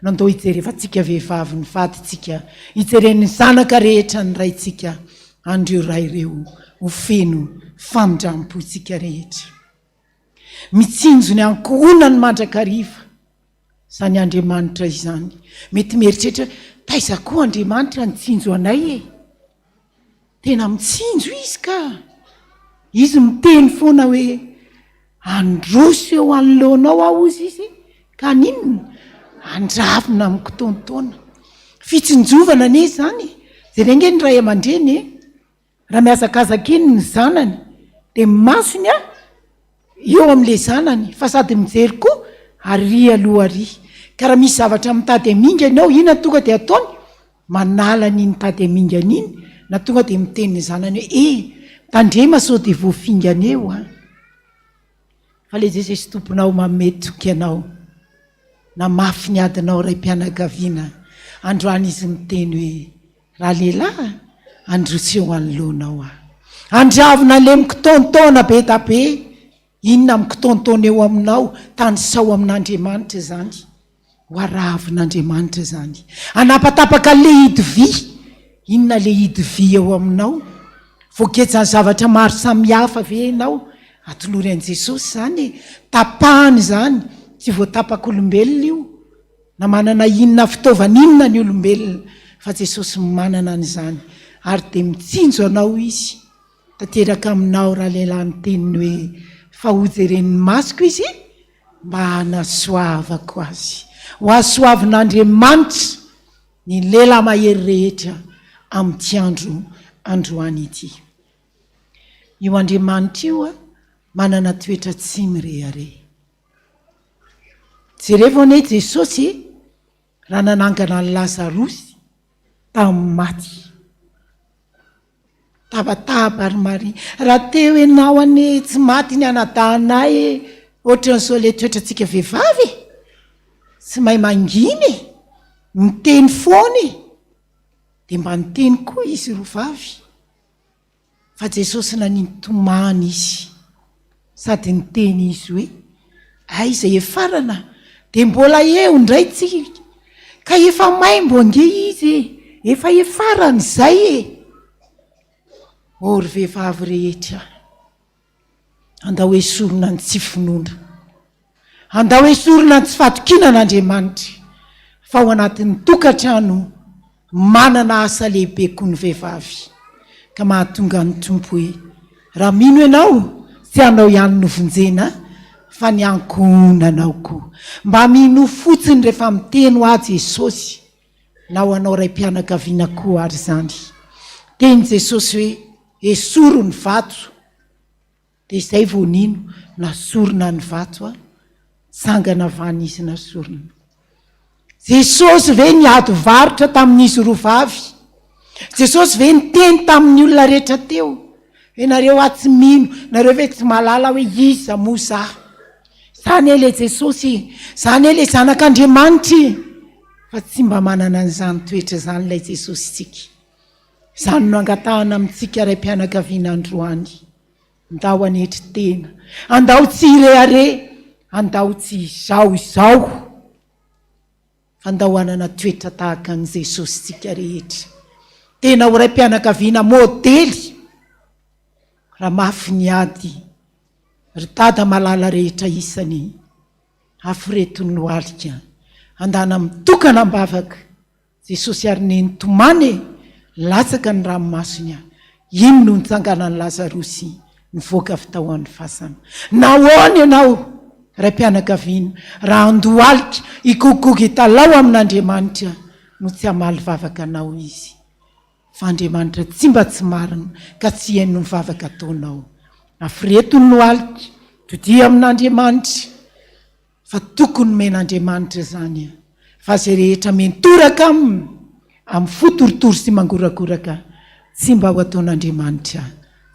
no andao hijerevantsika vehivavy ny vadintsika, hijeren'ny zanaka rehetra ny raintsika an'ireo ray ireo ho feno famindrampo isika rehetra. Mitsinjo ny ankohonany mandrakariva izany Andriamanitra izany. Mety mieritreritra hoe, taiza koa Andriamanitra nitsinjo anay e? Tena mitsinjo Izy ka! Izy miteny foana hoe, handroso eo anoloanao aho hozy Izy, ka haninona? Handravina amin'ny kitaontaona. Fitsinjovana anie izany e! Jereo ange ny ray aman-dreny e! Raha mihazakazaka iny ny zanany dia ny masony a eo amin'ilay zanany fa sady mijery koa ary aloha ary. Ka raha misy zavatra mitady hamingana eo, inona no tonga dia ataony? Manala an'iny tady hamingana iny na tonga dia miteny ny zanany hoe e, tandrema sao dia voafingana eo an! Fa ilay Jesosy Tomponao manome toky anao. Na mafy ny adinao raim-pianakaviana, androany Izy miteny hoe, Ralehilahy a, androso eo anoloanao aho. Andravina le mikitaontaona be da be, inona mikitaontaona eo aminao, tanisao amin'Andriamanitra izany. Ho aravin'Andriamanitra izany. Hanapatapaka le hidy vy, inona le hidy vy eo aminao? Voagejan'ny zavatra maro samihafa ve ianao? Atolory an'i Jesosy izany e! Tapahany izany, tsy voatapak'olombelona io. Na manana inona fitaovana inona ny olombelona, fa Jesosy manana an'izany, ary dia mitsinjo anao Izy. Tanteraka aminao ralehilahy ny teniny hoe, Fa hojeren'ny masoko izy mba hanasoavako azy. Ho hasoavin'Andriamanitra ny lehilahy mahery rehetra amin'ity andro androany ity. Io Andriamanitra io manana toetra tsy mirehareha. Jerevo anie Jesosy e, raha nanangana an'i Lazarosy tamin'ny maty. Tabataba ry Maria, raha teo ianao anie tsy maty ny anadahinay e, ohatran'izao ilay toetrantsika vehivavy e, tsy mahay mangina e, miteny foana e, dia mba niteny koa izy roa vavy. Fa Jesosy nanintomany izy, sady niteny izy hoe, Aiza efarana dia mbola eo indray tsika, ka efa maimbo ange izy e, efa efarana izay e! Ô ry vehivavy rehetra, andao esorina ny tsy finoana. Andao esorina ny tsy fatokiana an'Andriamanitra fa ao anatin'ny tokantrano manana asa lehibe koa ny vehivavy ka mahatonga ny Tompo hoe raha mino ianao tsy anao ihany no vonjena fa ny ankohonanao koa. Mba minoa fotsiny rehefa miteny hoa Jesosy na ho anao raim-pianakaviana koa ary izany. Teny Jesosy hoe esory ny vato. Dia izay vao nino, nasorina ny vato a, tsangana vany izy nasorina. Jesosy ve niady varotra tamin'izy roa vavy? Jesosy ve niteny tamin'ny olona rehetra teo? Hoe nareo aho tsy mino, nareo ve tsy mahalala hoe iza moa za? Za anie le Jesosy e, za anie le zanak'Andriamanitra e! Fa tsy mba manana an'izany toetra izany ilay Jesosintsika. Izany no angatahana amintsika raim-pianakaviana androany. Andao hanetry tena. Andao tsy hirehareha. Andao tsy izao izao. Fa andao hanana toetra tahaka an'i Jesosy isika rehetra. Tena ho raim-pianakaviana modely. Raha mafy ny ady, ry dada malala rehetra isany, aforeto ny lohalika. Andana mitokana am-bavaka. Jesosy ary neny tomany e! Latsaka ny ranomasony a! Iny no nitsanganan'i Lazarosy nivoaka avy tao amin'ny fasana. Nahoana ianao, raim-pianakaviana, raha handohalika, higogogogo hitalaho amin'Andriamanitra no tsy hamaly vavaka anao Izy? Fa Andriamanitra tsy mba tsy marina ka tsy hihaino ny vavaka ataonao. Aforeto ny lohalika, todiho amin'Andriamanitra. Fa tokony nomen'Andriamanitra izany an! Fa izay rehetra mentoraka aminy, amin'ny fo torotoro sy mangoragoraka, tsy mba ho ataon'Andriamanitra.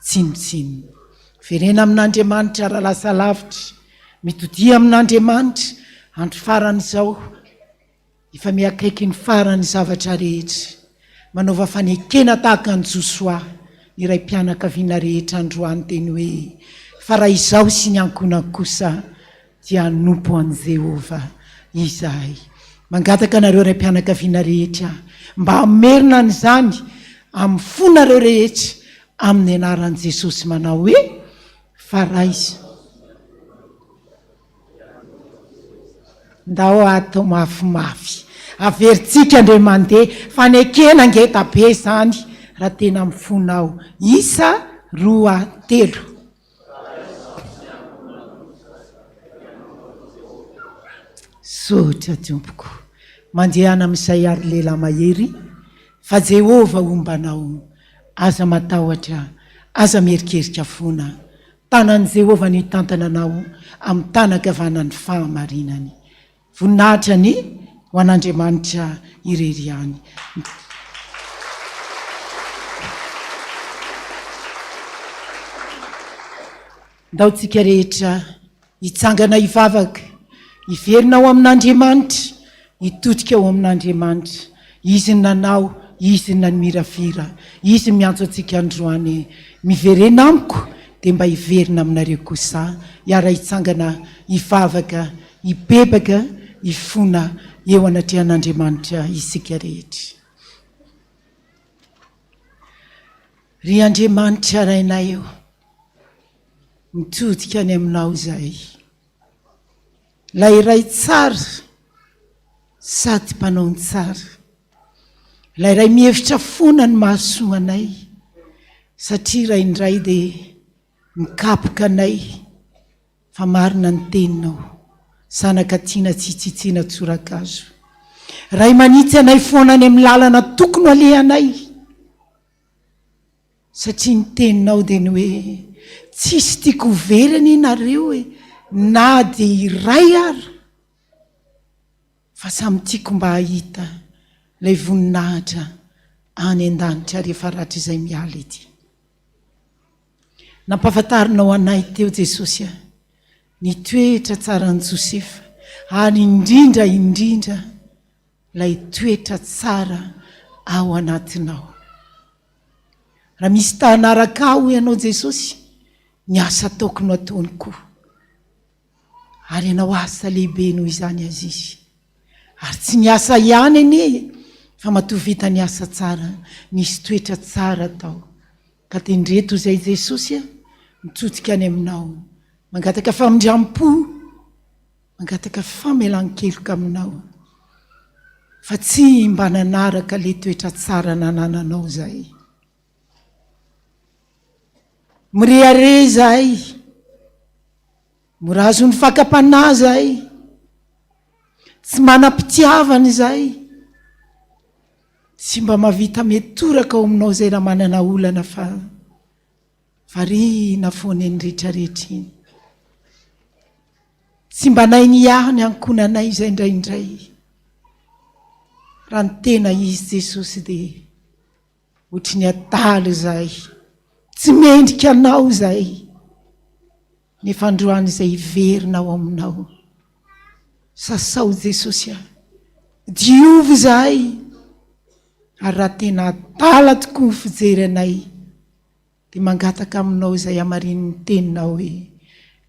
tsinontsinona. Miverena amin'Andriamanitra raha lasa lavitra. Mitodiha amin'Andriamanitra, andro farany izao. Efa mihakaiky ny farany ny zavatra rehetra. Manaova fanekena tahaka an'i Josoa, ny raim-pianakaviana rehetra androany teny hoe, Fa raha izaho sy ny ankohonako kosa dia hanompo an'i Jehovah izahay. Mangataka anareo raim-pianakaviana rehetra mba hamerina an'izany amin'ny fonareo rehetra amin'ny anaran'i Jesosy manao hoe, Fa raha izaho. Ndao atao mafimafy. Averintsika indray mandeha. Fanekena ngeda be izany raha tena mifona ao. Isa, roa, telo. Misaotra tompoko. Mandehana amin'izay ary lehilahy mahery fa Jehovah homba anao. Aza matahotra, aza mierikerika foana. Tanan'i Jehovah no hitantana anao amin'ny tanan-kavanan'ny fahamarinany. Voninahitra anie ho an'Andriamanitra irery ihany. Ndao tsika rehetra hitsangana hivavaka, hiverina ao amin'Andriamanitra, hitodika ao amin'Andriamanitra. Izy no nanao, Izy no namiravira, Izy no miantso antsika androany. Miverena amiko dia mba hiverina aminareo kosa. Hiara-hitsangana hivavaka, hibebaka, hifona eo anatrehan'Andriamanitra isika rehetra. Ry Andriamanitra Rainay ô, mitodika any Aminao izahay. Ilay Ray tsara sady mpanao ny tsara. Ilay Ray mihevitra foana ny mahasoa anay, satria raindray dia mikapoka anay fa marina ny teninao, zanaka tiana tsy hitsitsiana tsorakazo. Ray manitsy anay foana any amin'ny lalana tokony alehanay. Satria ny teninao dia ny hoe tsisy tiako ho very anie nareo e, na dia iray ara, fa samy tiako mba hahita ilay voninahitra any an-danitra rehefa rahatrizay miala ety. Nampahafantarinao anay teo Jesosy a, ny toetra tsaran'i Josefa, ary indrindra indrindra ilay toetra tsara ao anatinao. Raha misy ta hanaraka ahy hoy ianao Jesosy, ny asa ataoko no ataony koa. Ary hanao asa lehibe noho izany aza izy. Ary tsy ny asa ihany anie e, fa matoa vita ny asa tsara, nisy toetra tsara tao. Ka dia indreto izay Jesosy a, mitodika any aminao, mangataka famindram-po. Mangataka famelan-keloka aminao fa tsy mba nanaraka le toetra tsara nanananao zahay. Mirehareha izahay, mora azon'ny fakam-panahy zahay, tsy manam-pitiavana izahay, tsy mba mahavita mitoraka ao aminao izay raha manana olana fa variana foana iny rehetrarehetra iny. Tsy mba nahay niahy ny ankohonanay izay indraindray. Raha ny tena izy Jesosy dia ohatry ny adala izahay. Tsy mendrika anao izahay. Nefa androany izay hiverina ao aminao. Sasao Jesosy ah. Diovy izahay. Ary raha tena adala tokoa ny fijery anay. Dia mangataka aminao izay hamarinin'ny teninao hoe,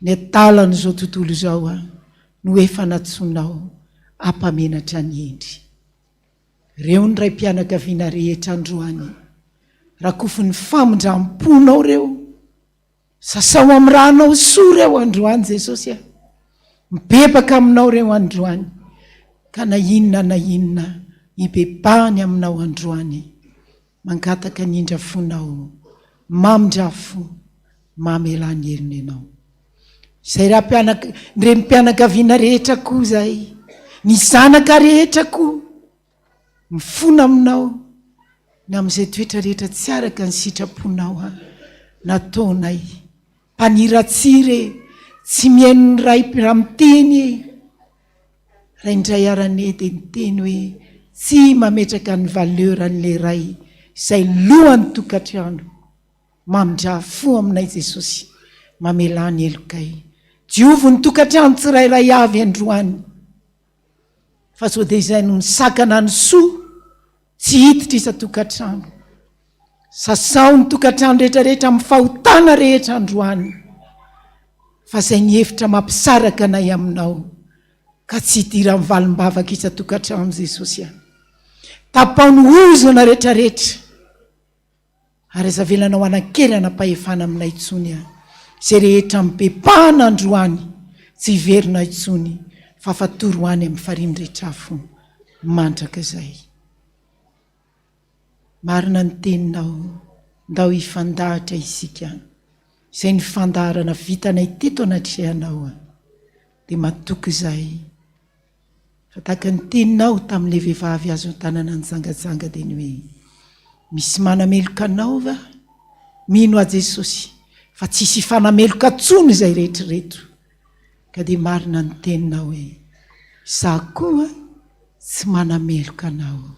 ny adalan'izao tontolo izao no efa nantsoinao hampamenatra ny hendry. Reo ny raim-pianakaviana rehetra androany, rakofin'ny famindram-ponao reo, sasao amin'ny rànao soa reo androany Jesosy a! Mibebaka aminao reo androany, ka na inona na inona hibebahany aminao androany. Mangataka ny indra fonao mamindra fo mamelà ny helony ianao. Izay raha ny renim-pianakaviana rehetra koa izay, ny zanaka rehetra koa mifona aminao ny amin'izay toetra rehetra tsy araka ny sitraponao ha nataonay. Mpaniratsira e, tsy mihaino ny ray raha miteny e. Raha indray ara anie dia niteny hoe tsy mametraka ny valeur an'ilay ray izay lohan'ny tokantrano. Mamindrà fo aminay Jesosy, mamelà ny helokay. Diovy ny tokantrano tsirairay avy androany, fa sao dia izay no nisakana ny soa tsy hiditra isan-tokantrano. Sasao ny tokantrano rehetrarehetra amin'ny fahotana rehetra androany, fa izay ny hevitra mampisaraka anay aminao ka tsy hidiran'ny valim-bavaka isan-tokantrano Jesosy a. Tapaho ny ozona rehetrarehetra. Ary aza avelanao hanan-kery hanam-pahefana aminay intsony aho. Izay rehetra mibebahana androany, tsy hiverina intsony, fa fatory ho any amin'ny farihy mirehitra afo mandrakizay. Marina ny teninao, ndao hifandahatra isika. Izay ny fandaharana vitanay teto anatrehanao, dia matoky izahay. Fa tahaka ny teninao tamin'ilay vehivavy azo an-tanana nijangajanga dia ny hoe, Misy manameloka anao va? Mino aho Jesosy fa tsisy hifanameloka intsony izay rehetra ireto. Ka dia marina ny teninao hoe, Izaho koa tsy manameloka anao.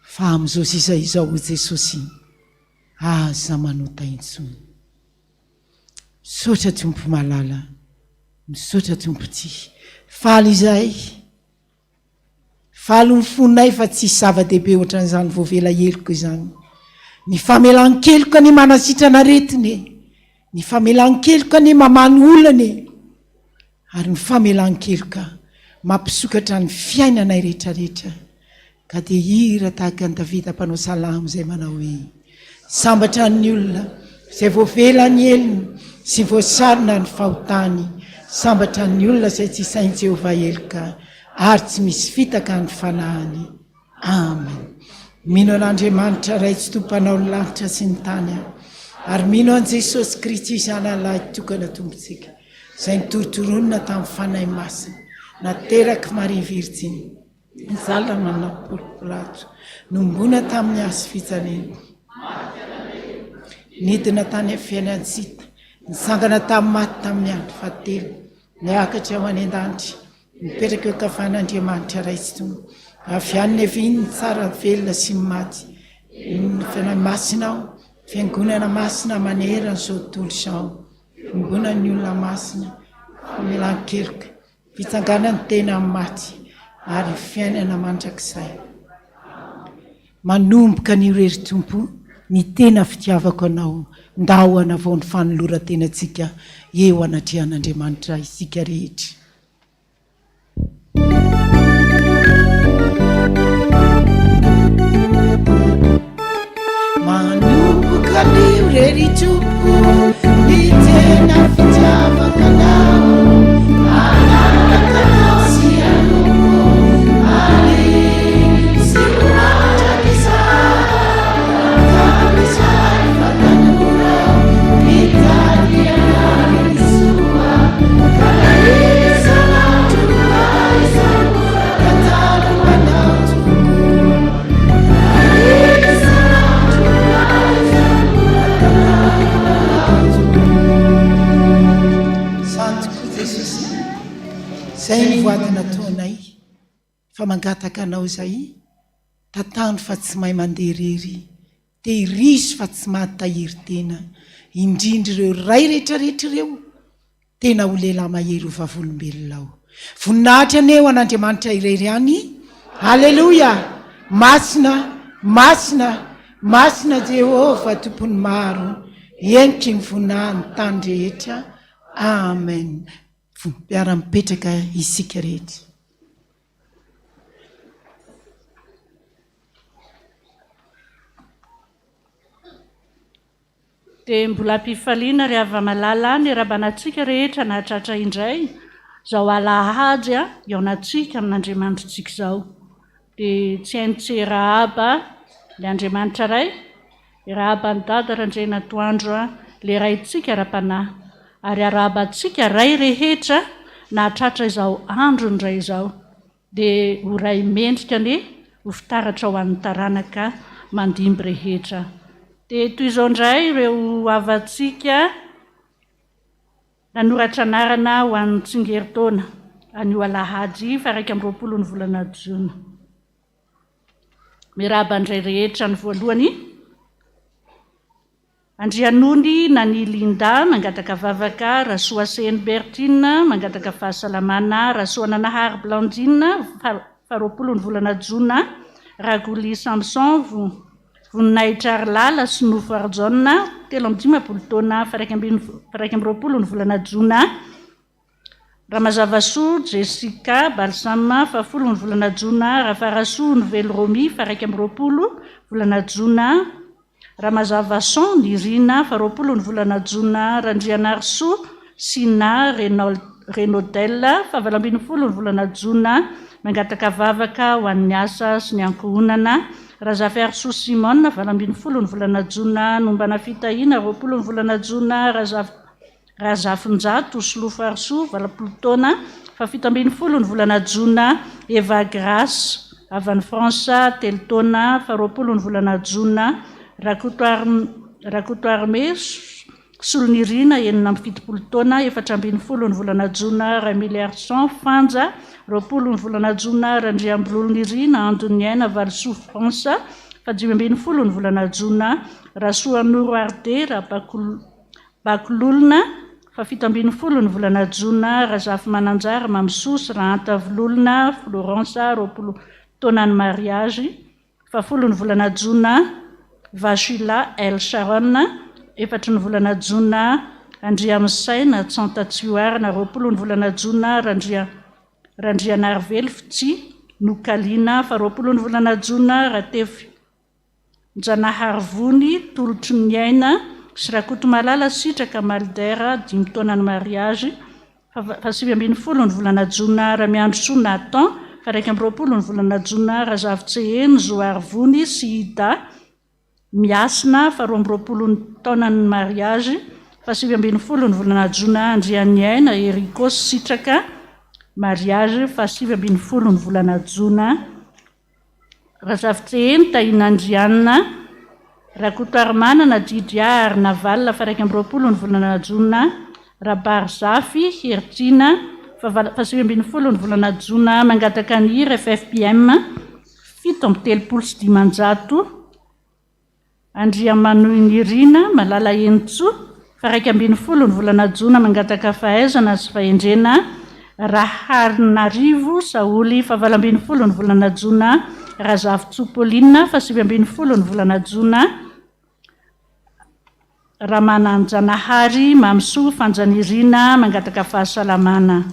Fa amin'izao sisa izao hoy Jesosy, aza manota intsony. Misaotra Tompo malala, misaotra Tompo tia. Faly izahay, faly ny fonay fa tsisy zava-dehibe ohatran'izany voavela heloka izany. Ny famelan-keloka anie manasitrana aretina e, ny famelan-keloka anie mamaha ny olana e. Ary ny famelan-keloka mampisokatra ny fiainanay rehetrarehetra, ka dia hira tahaka an'i Davida mpanao salamo izay manao hoe, Sambatra ny olona izay voavela ny helony sy voasarona ny fahotany, sambatra ny olona izay tsy isain'i Jehovah heloka ary tsy misy fitaka ny fanahiny. Amen. Mino an'Andriamanitra Ray Tsitoha Mpanao ny lanitra sy ny tany aho, ary mino an'i Jesosy Kristy Zanany Lahy Tokana Tompontsika, izay notorontoronina tamin'ny Fanahy Masina, naterak'i Maria Virjiny, nijaly nanam-polo Pilato, nohomboana tamin'ny hazo fijaliana, nidina tany amin'ny fiainan-tsita, nitsangana tamin'ny maty tamin'ny andro fahatelo, niakatra ho any an-danitra, Mipetraka eo ankavan'Andriamanitra Ray sy Tompo. Avy any Nevin ny tsara velona sy ny maty. Ny Fanahy Masina ao, Fiangonana Masina manerana izao tontolo izao. Fiombonan'ny olona masina, famelan-keloka, fitsanganan'ny tena amin'ny maty ary fiainana mandrakizay. Manomboka anio re ry Tompo ny tena fitiavako Anao, ndao hanavao ny fanoloran-tenantsika eo anatrehan'Andriamanitra isika rehetra. Manomboka anio re ry Tompo ny tena fitiavako Anao, hanaraka Anao sy hanompo ary sy ho mandrakizay. Ka izahay fa tanora mitady Anao ny soa, ka na isan'andro na isan'ora ka tsaroanao tokoa. Zany tokoa Jesosy a! Zay ny voady nataonay fa mangataka anao zay tantano fa tsy mahay mandeha irery tehirizo fa tsy mahatahiry tena indrindra ireo ray retraretra ireo Tena ho lehilahy mahery ho vavolombelona aho. Voninahitra anie ho an'Andriamanitra irery ihany. Aleloia! Masina, masina, masina Jehovah Tompon'ny maro, heniky ny voninahiny tany rehetra. Amen. Mpiara-mipetraka isika rehetra. Dia mbola am-pifaliana ry hava-malala ny rabanantsika rehetra nahatratra indray izao alahady hihaonantsika amin'Andriamanitritsika izao. Dia tsy hainy tsy hiarahaba ilay Andriamanitra Ray, hiarahaba an'i Dada Randrianatoandro ilay Raintsika ara-panahy, ary hiarahaba antsika Ray rehetra nahatratra izao andro indray izao. Dia ho ray mendrika anie ho fitaratra ho an'ny taranaka mandimby rehetra. Dia toy izao indray ireo havantsika nanoratra anarana ho an'ny tsingerin-taona anio alahady faha 21 ny volana jona. Miarahaba ny ray rehetra ny voalohany. Andrianony Nani Linda, mangataka vavaka, Rasoaseheno Bertine, mangataka fahasalamana, Rasoananahary Blandine, faharoapolo ny volana jona, Ragoly Samson, Voninahitra Harilala sy Nofo Harijaona, 53 taona, faha-21 ny volana jona, Ramazavasoa Jessica Balsam, fahafolo ny volana jona, Rafarasoa Novelo Romy, faha-21 volana jona, Ramazavason Nirina, faharoapolo ny volana jona, Randrianarisoa Sina Renaudel, fahavalo ambin'ny folo ny volana jona, Mangataka vavaka ho an'ny asa sy ny ankohonana, Razafiarisoa Simon, 18 ny volana jona, Nombana Fitahiana, 20 ny volana jona, Razafy Razafinjato, Solofarisoa, 80 taona, faha-17 ny volana jona, Eva Grace, avy any France, telo taona, faha-20 ny volana jona, Rakotoarime, Solonirina, 76 taona, 14 ny volana jona, Ramiliarison, Fanja, 20 ny volana jona, Randriambololonirina, Andoniaina, Valisoa, France, faha-15 ny volana jona, Rasoanoro Ardé, Rabakolo. Bakololona, faha-17 ny volana jona, Razafimananjara Mamisoa sy Rahanta Vololona Florence, 20 taona ny mariazy, fahafolo ny volana jona, Vachila El Sharon, efatry ny volana jona, Andriamisaina Tsantatsioarina, 20 ny volana jona, Randria Randrianarivelo Fitsy Nokalina, faha-20 ny volana jona, Ratefy Njanaharivony, Tolotry ny Aina, sy Rakotomalala Sitraka Malder, dimy taona ny mariazy, faha-19 ny volana jona, Ramiandrisoa Nathan, faha-21 ny volana jona, Razavitseheno Zoharivony sy Ida Miasina, faha-22 ny taonan'ny mariazy, faha-19 ny volana jona, Andrianiaina Erico Sitraka, mariazy, faha-19 ny volana jona. Razafintseheno Tahinandrianina, Rakotoarimanana Didia ary Navalona faha-21 ny volana jona, Rabarizafy Heritiana faha-19 ny volana jona mangataka ny hira ffpm 537. Andriamanohinirina Malala Henintsoa, faha-11 ny volana jona mangataka fahaizana sy fahendrena, Raharinarivo Saholy, faha-18 ny volana jona, Razafintsoa Pauline, faha-19 ny volana jona, Ramananjanahary Mamisoa Fanjanirina mangataka fahasalamana.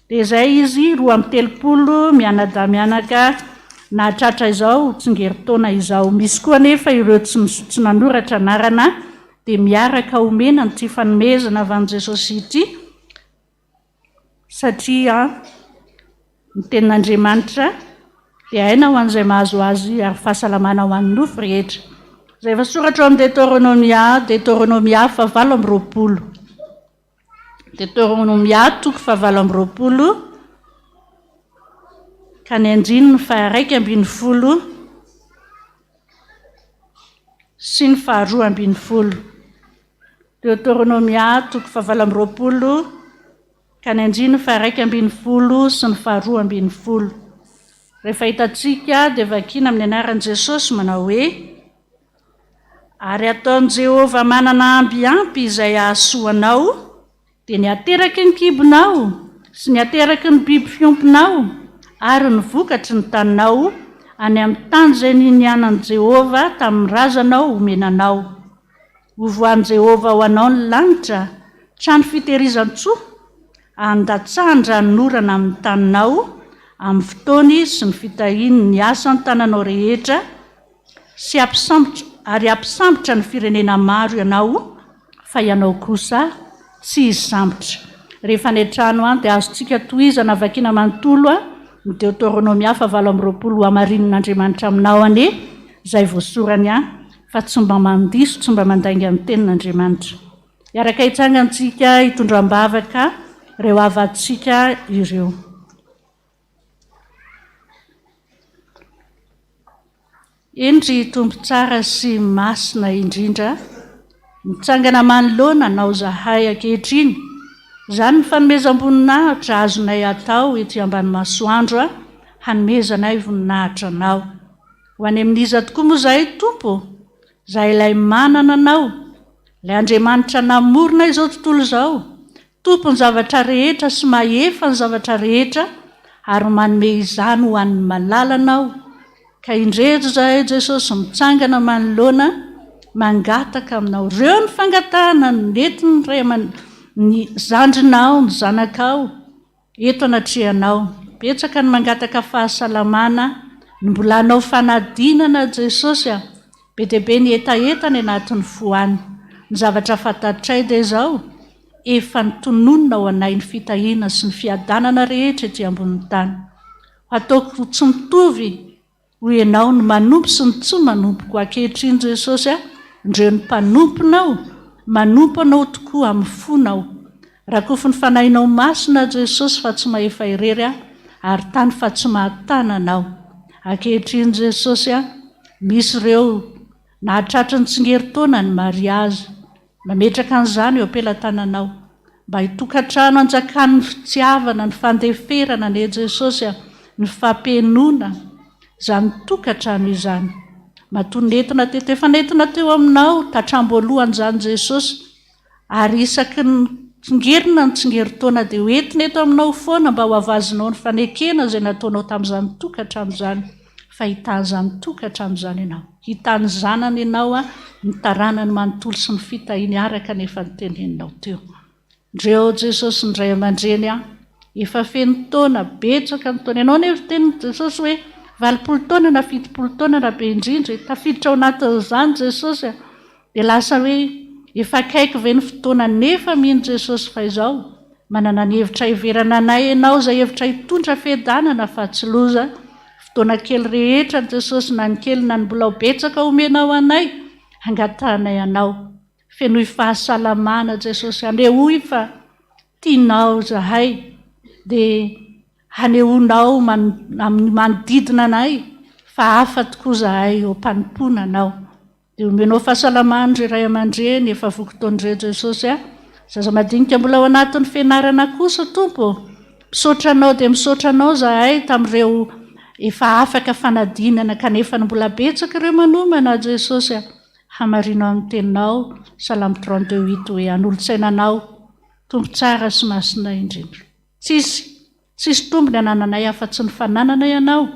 Dia izay izy 32 mianadahy mianaka nahatratra izao tsingerin-taona izao. Misy koa anefa ireo tsy tsy nanoratra anarana dia miaraka omena an'ity fanomezana avy amin'i Jesosy ity satria ny tenin'Andriamanitra dia aina ho an'izay mahazo azy ary fahasalamana ho an'ny nofo rehetra. Izay efa soratra ao amin'ny Deteronomia, Deteronomia fahavalo amby roapolo. Deteronomia toko fahavalo amby roapolo ka ny andininy faha-11 sy ny faha-12. Deoteronomia toko fahavalo amby roapolo ka ny andininy faha-11 sy ny faha-12. Rehefa hitantsika dia vakiana amin'ny anaran'i Jesosy manao hoe, Ary hataon'i Jehovah manana amby ampy izay hahasoa anao, dia ny hateraky ny kibonao sy ny hateraky ny biby fiompinao ary ny vokatry ny taninao, any amin'ny tany izay ninianan'i Jehovah tamin'ny razanao homena anao. Hovoahan'i Jehovah ho anao ny lanitra, trano fitehirizan-tsoa, handatsahan-dranonorana amin'ny taninao, amin'ny fotoany sy ny fitahiany ny asan-tananao rehetra, sy hampisambotra, ary hampisambotra ny firenena maro ianao, fa ianao kosa tsy hisambotra. Rehefa any an-trano any dia azontsika tohizana vakiana manontolo ny Deoteronomia faha-28 Hohamarinin'Andriamanitra aminao anie izay voasorany ahy fa tsy mba mandiso, tsy mba mandainga ny tenin'Andriamanitra. Hiaraka hitsangantsika hitondra am-bavaka ireo havantsika ireo. Eny ry Tompo tsara sy masina indrindra, mitsangana manoloana Anao izahay ankehitriny, izany ny fanomezam-boninahitra azonay atao ety ambany masoandro hanomezanay voninahitra Anao. Ho any amin'iza tokoa moa izahay Tompo? Izahay ilay manana Anao. Ilay Andriamanitra namorona izao tontolo izao, Tompon'ny zavatra rehetra sy mahefa ny zavatra rehetra ary manome izany ho an'ny malalanao, ka indreto izahay Jesosy mitsangana manoloana mangataka aminao. Ireo ny fangatahana nentin'ny ray aman ny zandrinao, ny zanakao eto anatrehanao. Betsaka ny mangataka fahasalamana, ny mbola hanao fanadinana Jesosy a. Be dia be ny hetaheta any anatin'ny fo any. Ny zavatra fantatray dia izao, efa notononina ho anay ny fitahiana sy ny fiadanana rehetra ety ambonin'ny tany. Ho ataoko tsy mitovy hoy ianao ny manompo sy ny tsy manompo koa ankehitriny Jesosy a, ndreo ny mpanomponao, manompo anao tokoa amin'ny fonao. Rakofin'ny fanahinao masina Jesosy fa tsy mahefa irery aho ary tany fa tsy mahatana anao. Ankehitriny Jesosy a, misy ireo nahatratry ny tsingerin-taona ny mariazy. Mametraka an'izany eo am-pelatananao. Mba hitokantrano hanjakan'ny fitiavana, ny fandeferana anie Jesosy a, ny fampenoana izany tokantrano izany. Matoa nentina teto, efa nentina teo aminao tatram-boalohany izany Jesosy, ary isaky ny tsingerina ny tsingerin-taona dia ho entina eto aminao foana mba ho havazinao ny fanekena izay nataonao tamin'izany tokantrano izany. Fa hitahy izany tokantrano izany ianao. Hitahy ny zanany ianao, ny taranany manontolo sy ny fitahiany araka ny efa noteneninao teo. Ndreo Jesosy ny ray aman-dreny an! Efa feno taona, betsaka ny taona. Ianao anefa tenin'i Jesosy hoe 80 taona na 70 taona raha be indrindra e! Tafiditra ao anatin'izany Jesosy a! Dia lasa hoe efa akaiky ve ny fotoana nefa mino Jesosy fa izao? Manana ny hevitra hiverana anay ianao izay hevitra hitondra fiadanana fa tsy loza. Fotoana kely rehetra Jesosy na ny kely na ny mbola ho betsaka omenao anay hangatahanay anao. Fenoy fahasalamana Jesosy anehoy fa tianao izahay dia hanehoanao amin'ny manodidina anay fa hafa tokoa izahay eo am-panompoana anao. Dia omenao fahasalamana ry ray aman-dreny efa voky taona Jesosy a! Zaza madinika mbola ao anatin'ny fianarana kosa Tompo ô! Misaotra Anao dia misaotra Anao zahay tamin'ireo efa afaka fanadinana kanefa ny mbola betsaka ireo manomana Jesosy a! Hamarino amin'ny teninao Salamo 32 huit hoe hanolo-tsaina Anao Tompo tsara sy masina indrindra. Tsisy Tsisy tombony anananay afa-tsy ny fanananay Anao,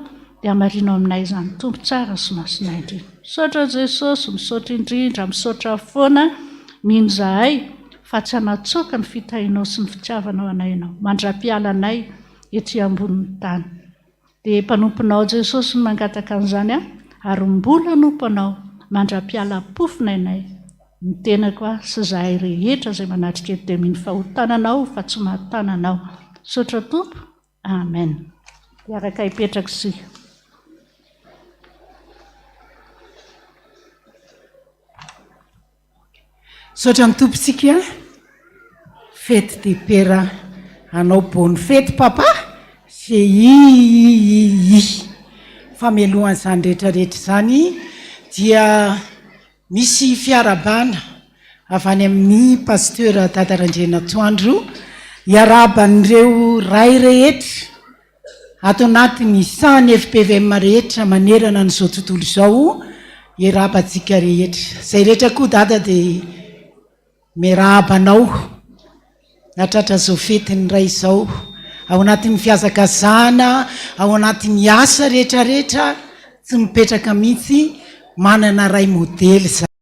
dia hamarino aminay izany Tompo tsara sy masina indrindra. Misaotra Jesosy, misaotra indrindra, misaotra foana, mino izahay fa tsy hanatsoaka ny fitahianao sy ny fitiavanao anay Ianao, mandra-piala anay ety ambonin'ny tany. Dia mpanomponao Jesosy no mangataka an'izany aho, ary mbola hanompo Anao mandra-piala pofona ainay. Ny tenako aho sy izahay rehetra izay manatrika eto dia mino fahotana anao fa tsy mahatana anao. Misaotra Tompo. Amen. Hiaraka hipetraka isika. Misaotra ny Tompo tsika. Fety de pera anao bonne fety papa CIIII. Fa mialohan'izany rehetra rehetra izany dia Misy fiarahabana avy any amin'ny Pasteur Dada Randrianatoandro hiarahaba an'ireo ray rehetra ato anatin'ny sahan'ny fpvm rehetra manerana an'izao tontolo izao hiarahaba antsika rehetra. Izay rehetra koa Dada dia Miarahaba anao nahatratra izao fetin'ny Ray izao, ao anatin'ny fihazakazahana, ao anatin'ny asa rehetra rehetra, tsy mipetraka mihitsy, manana Ray modely izany.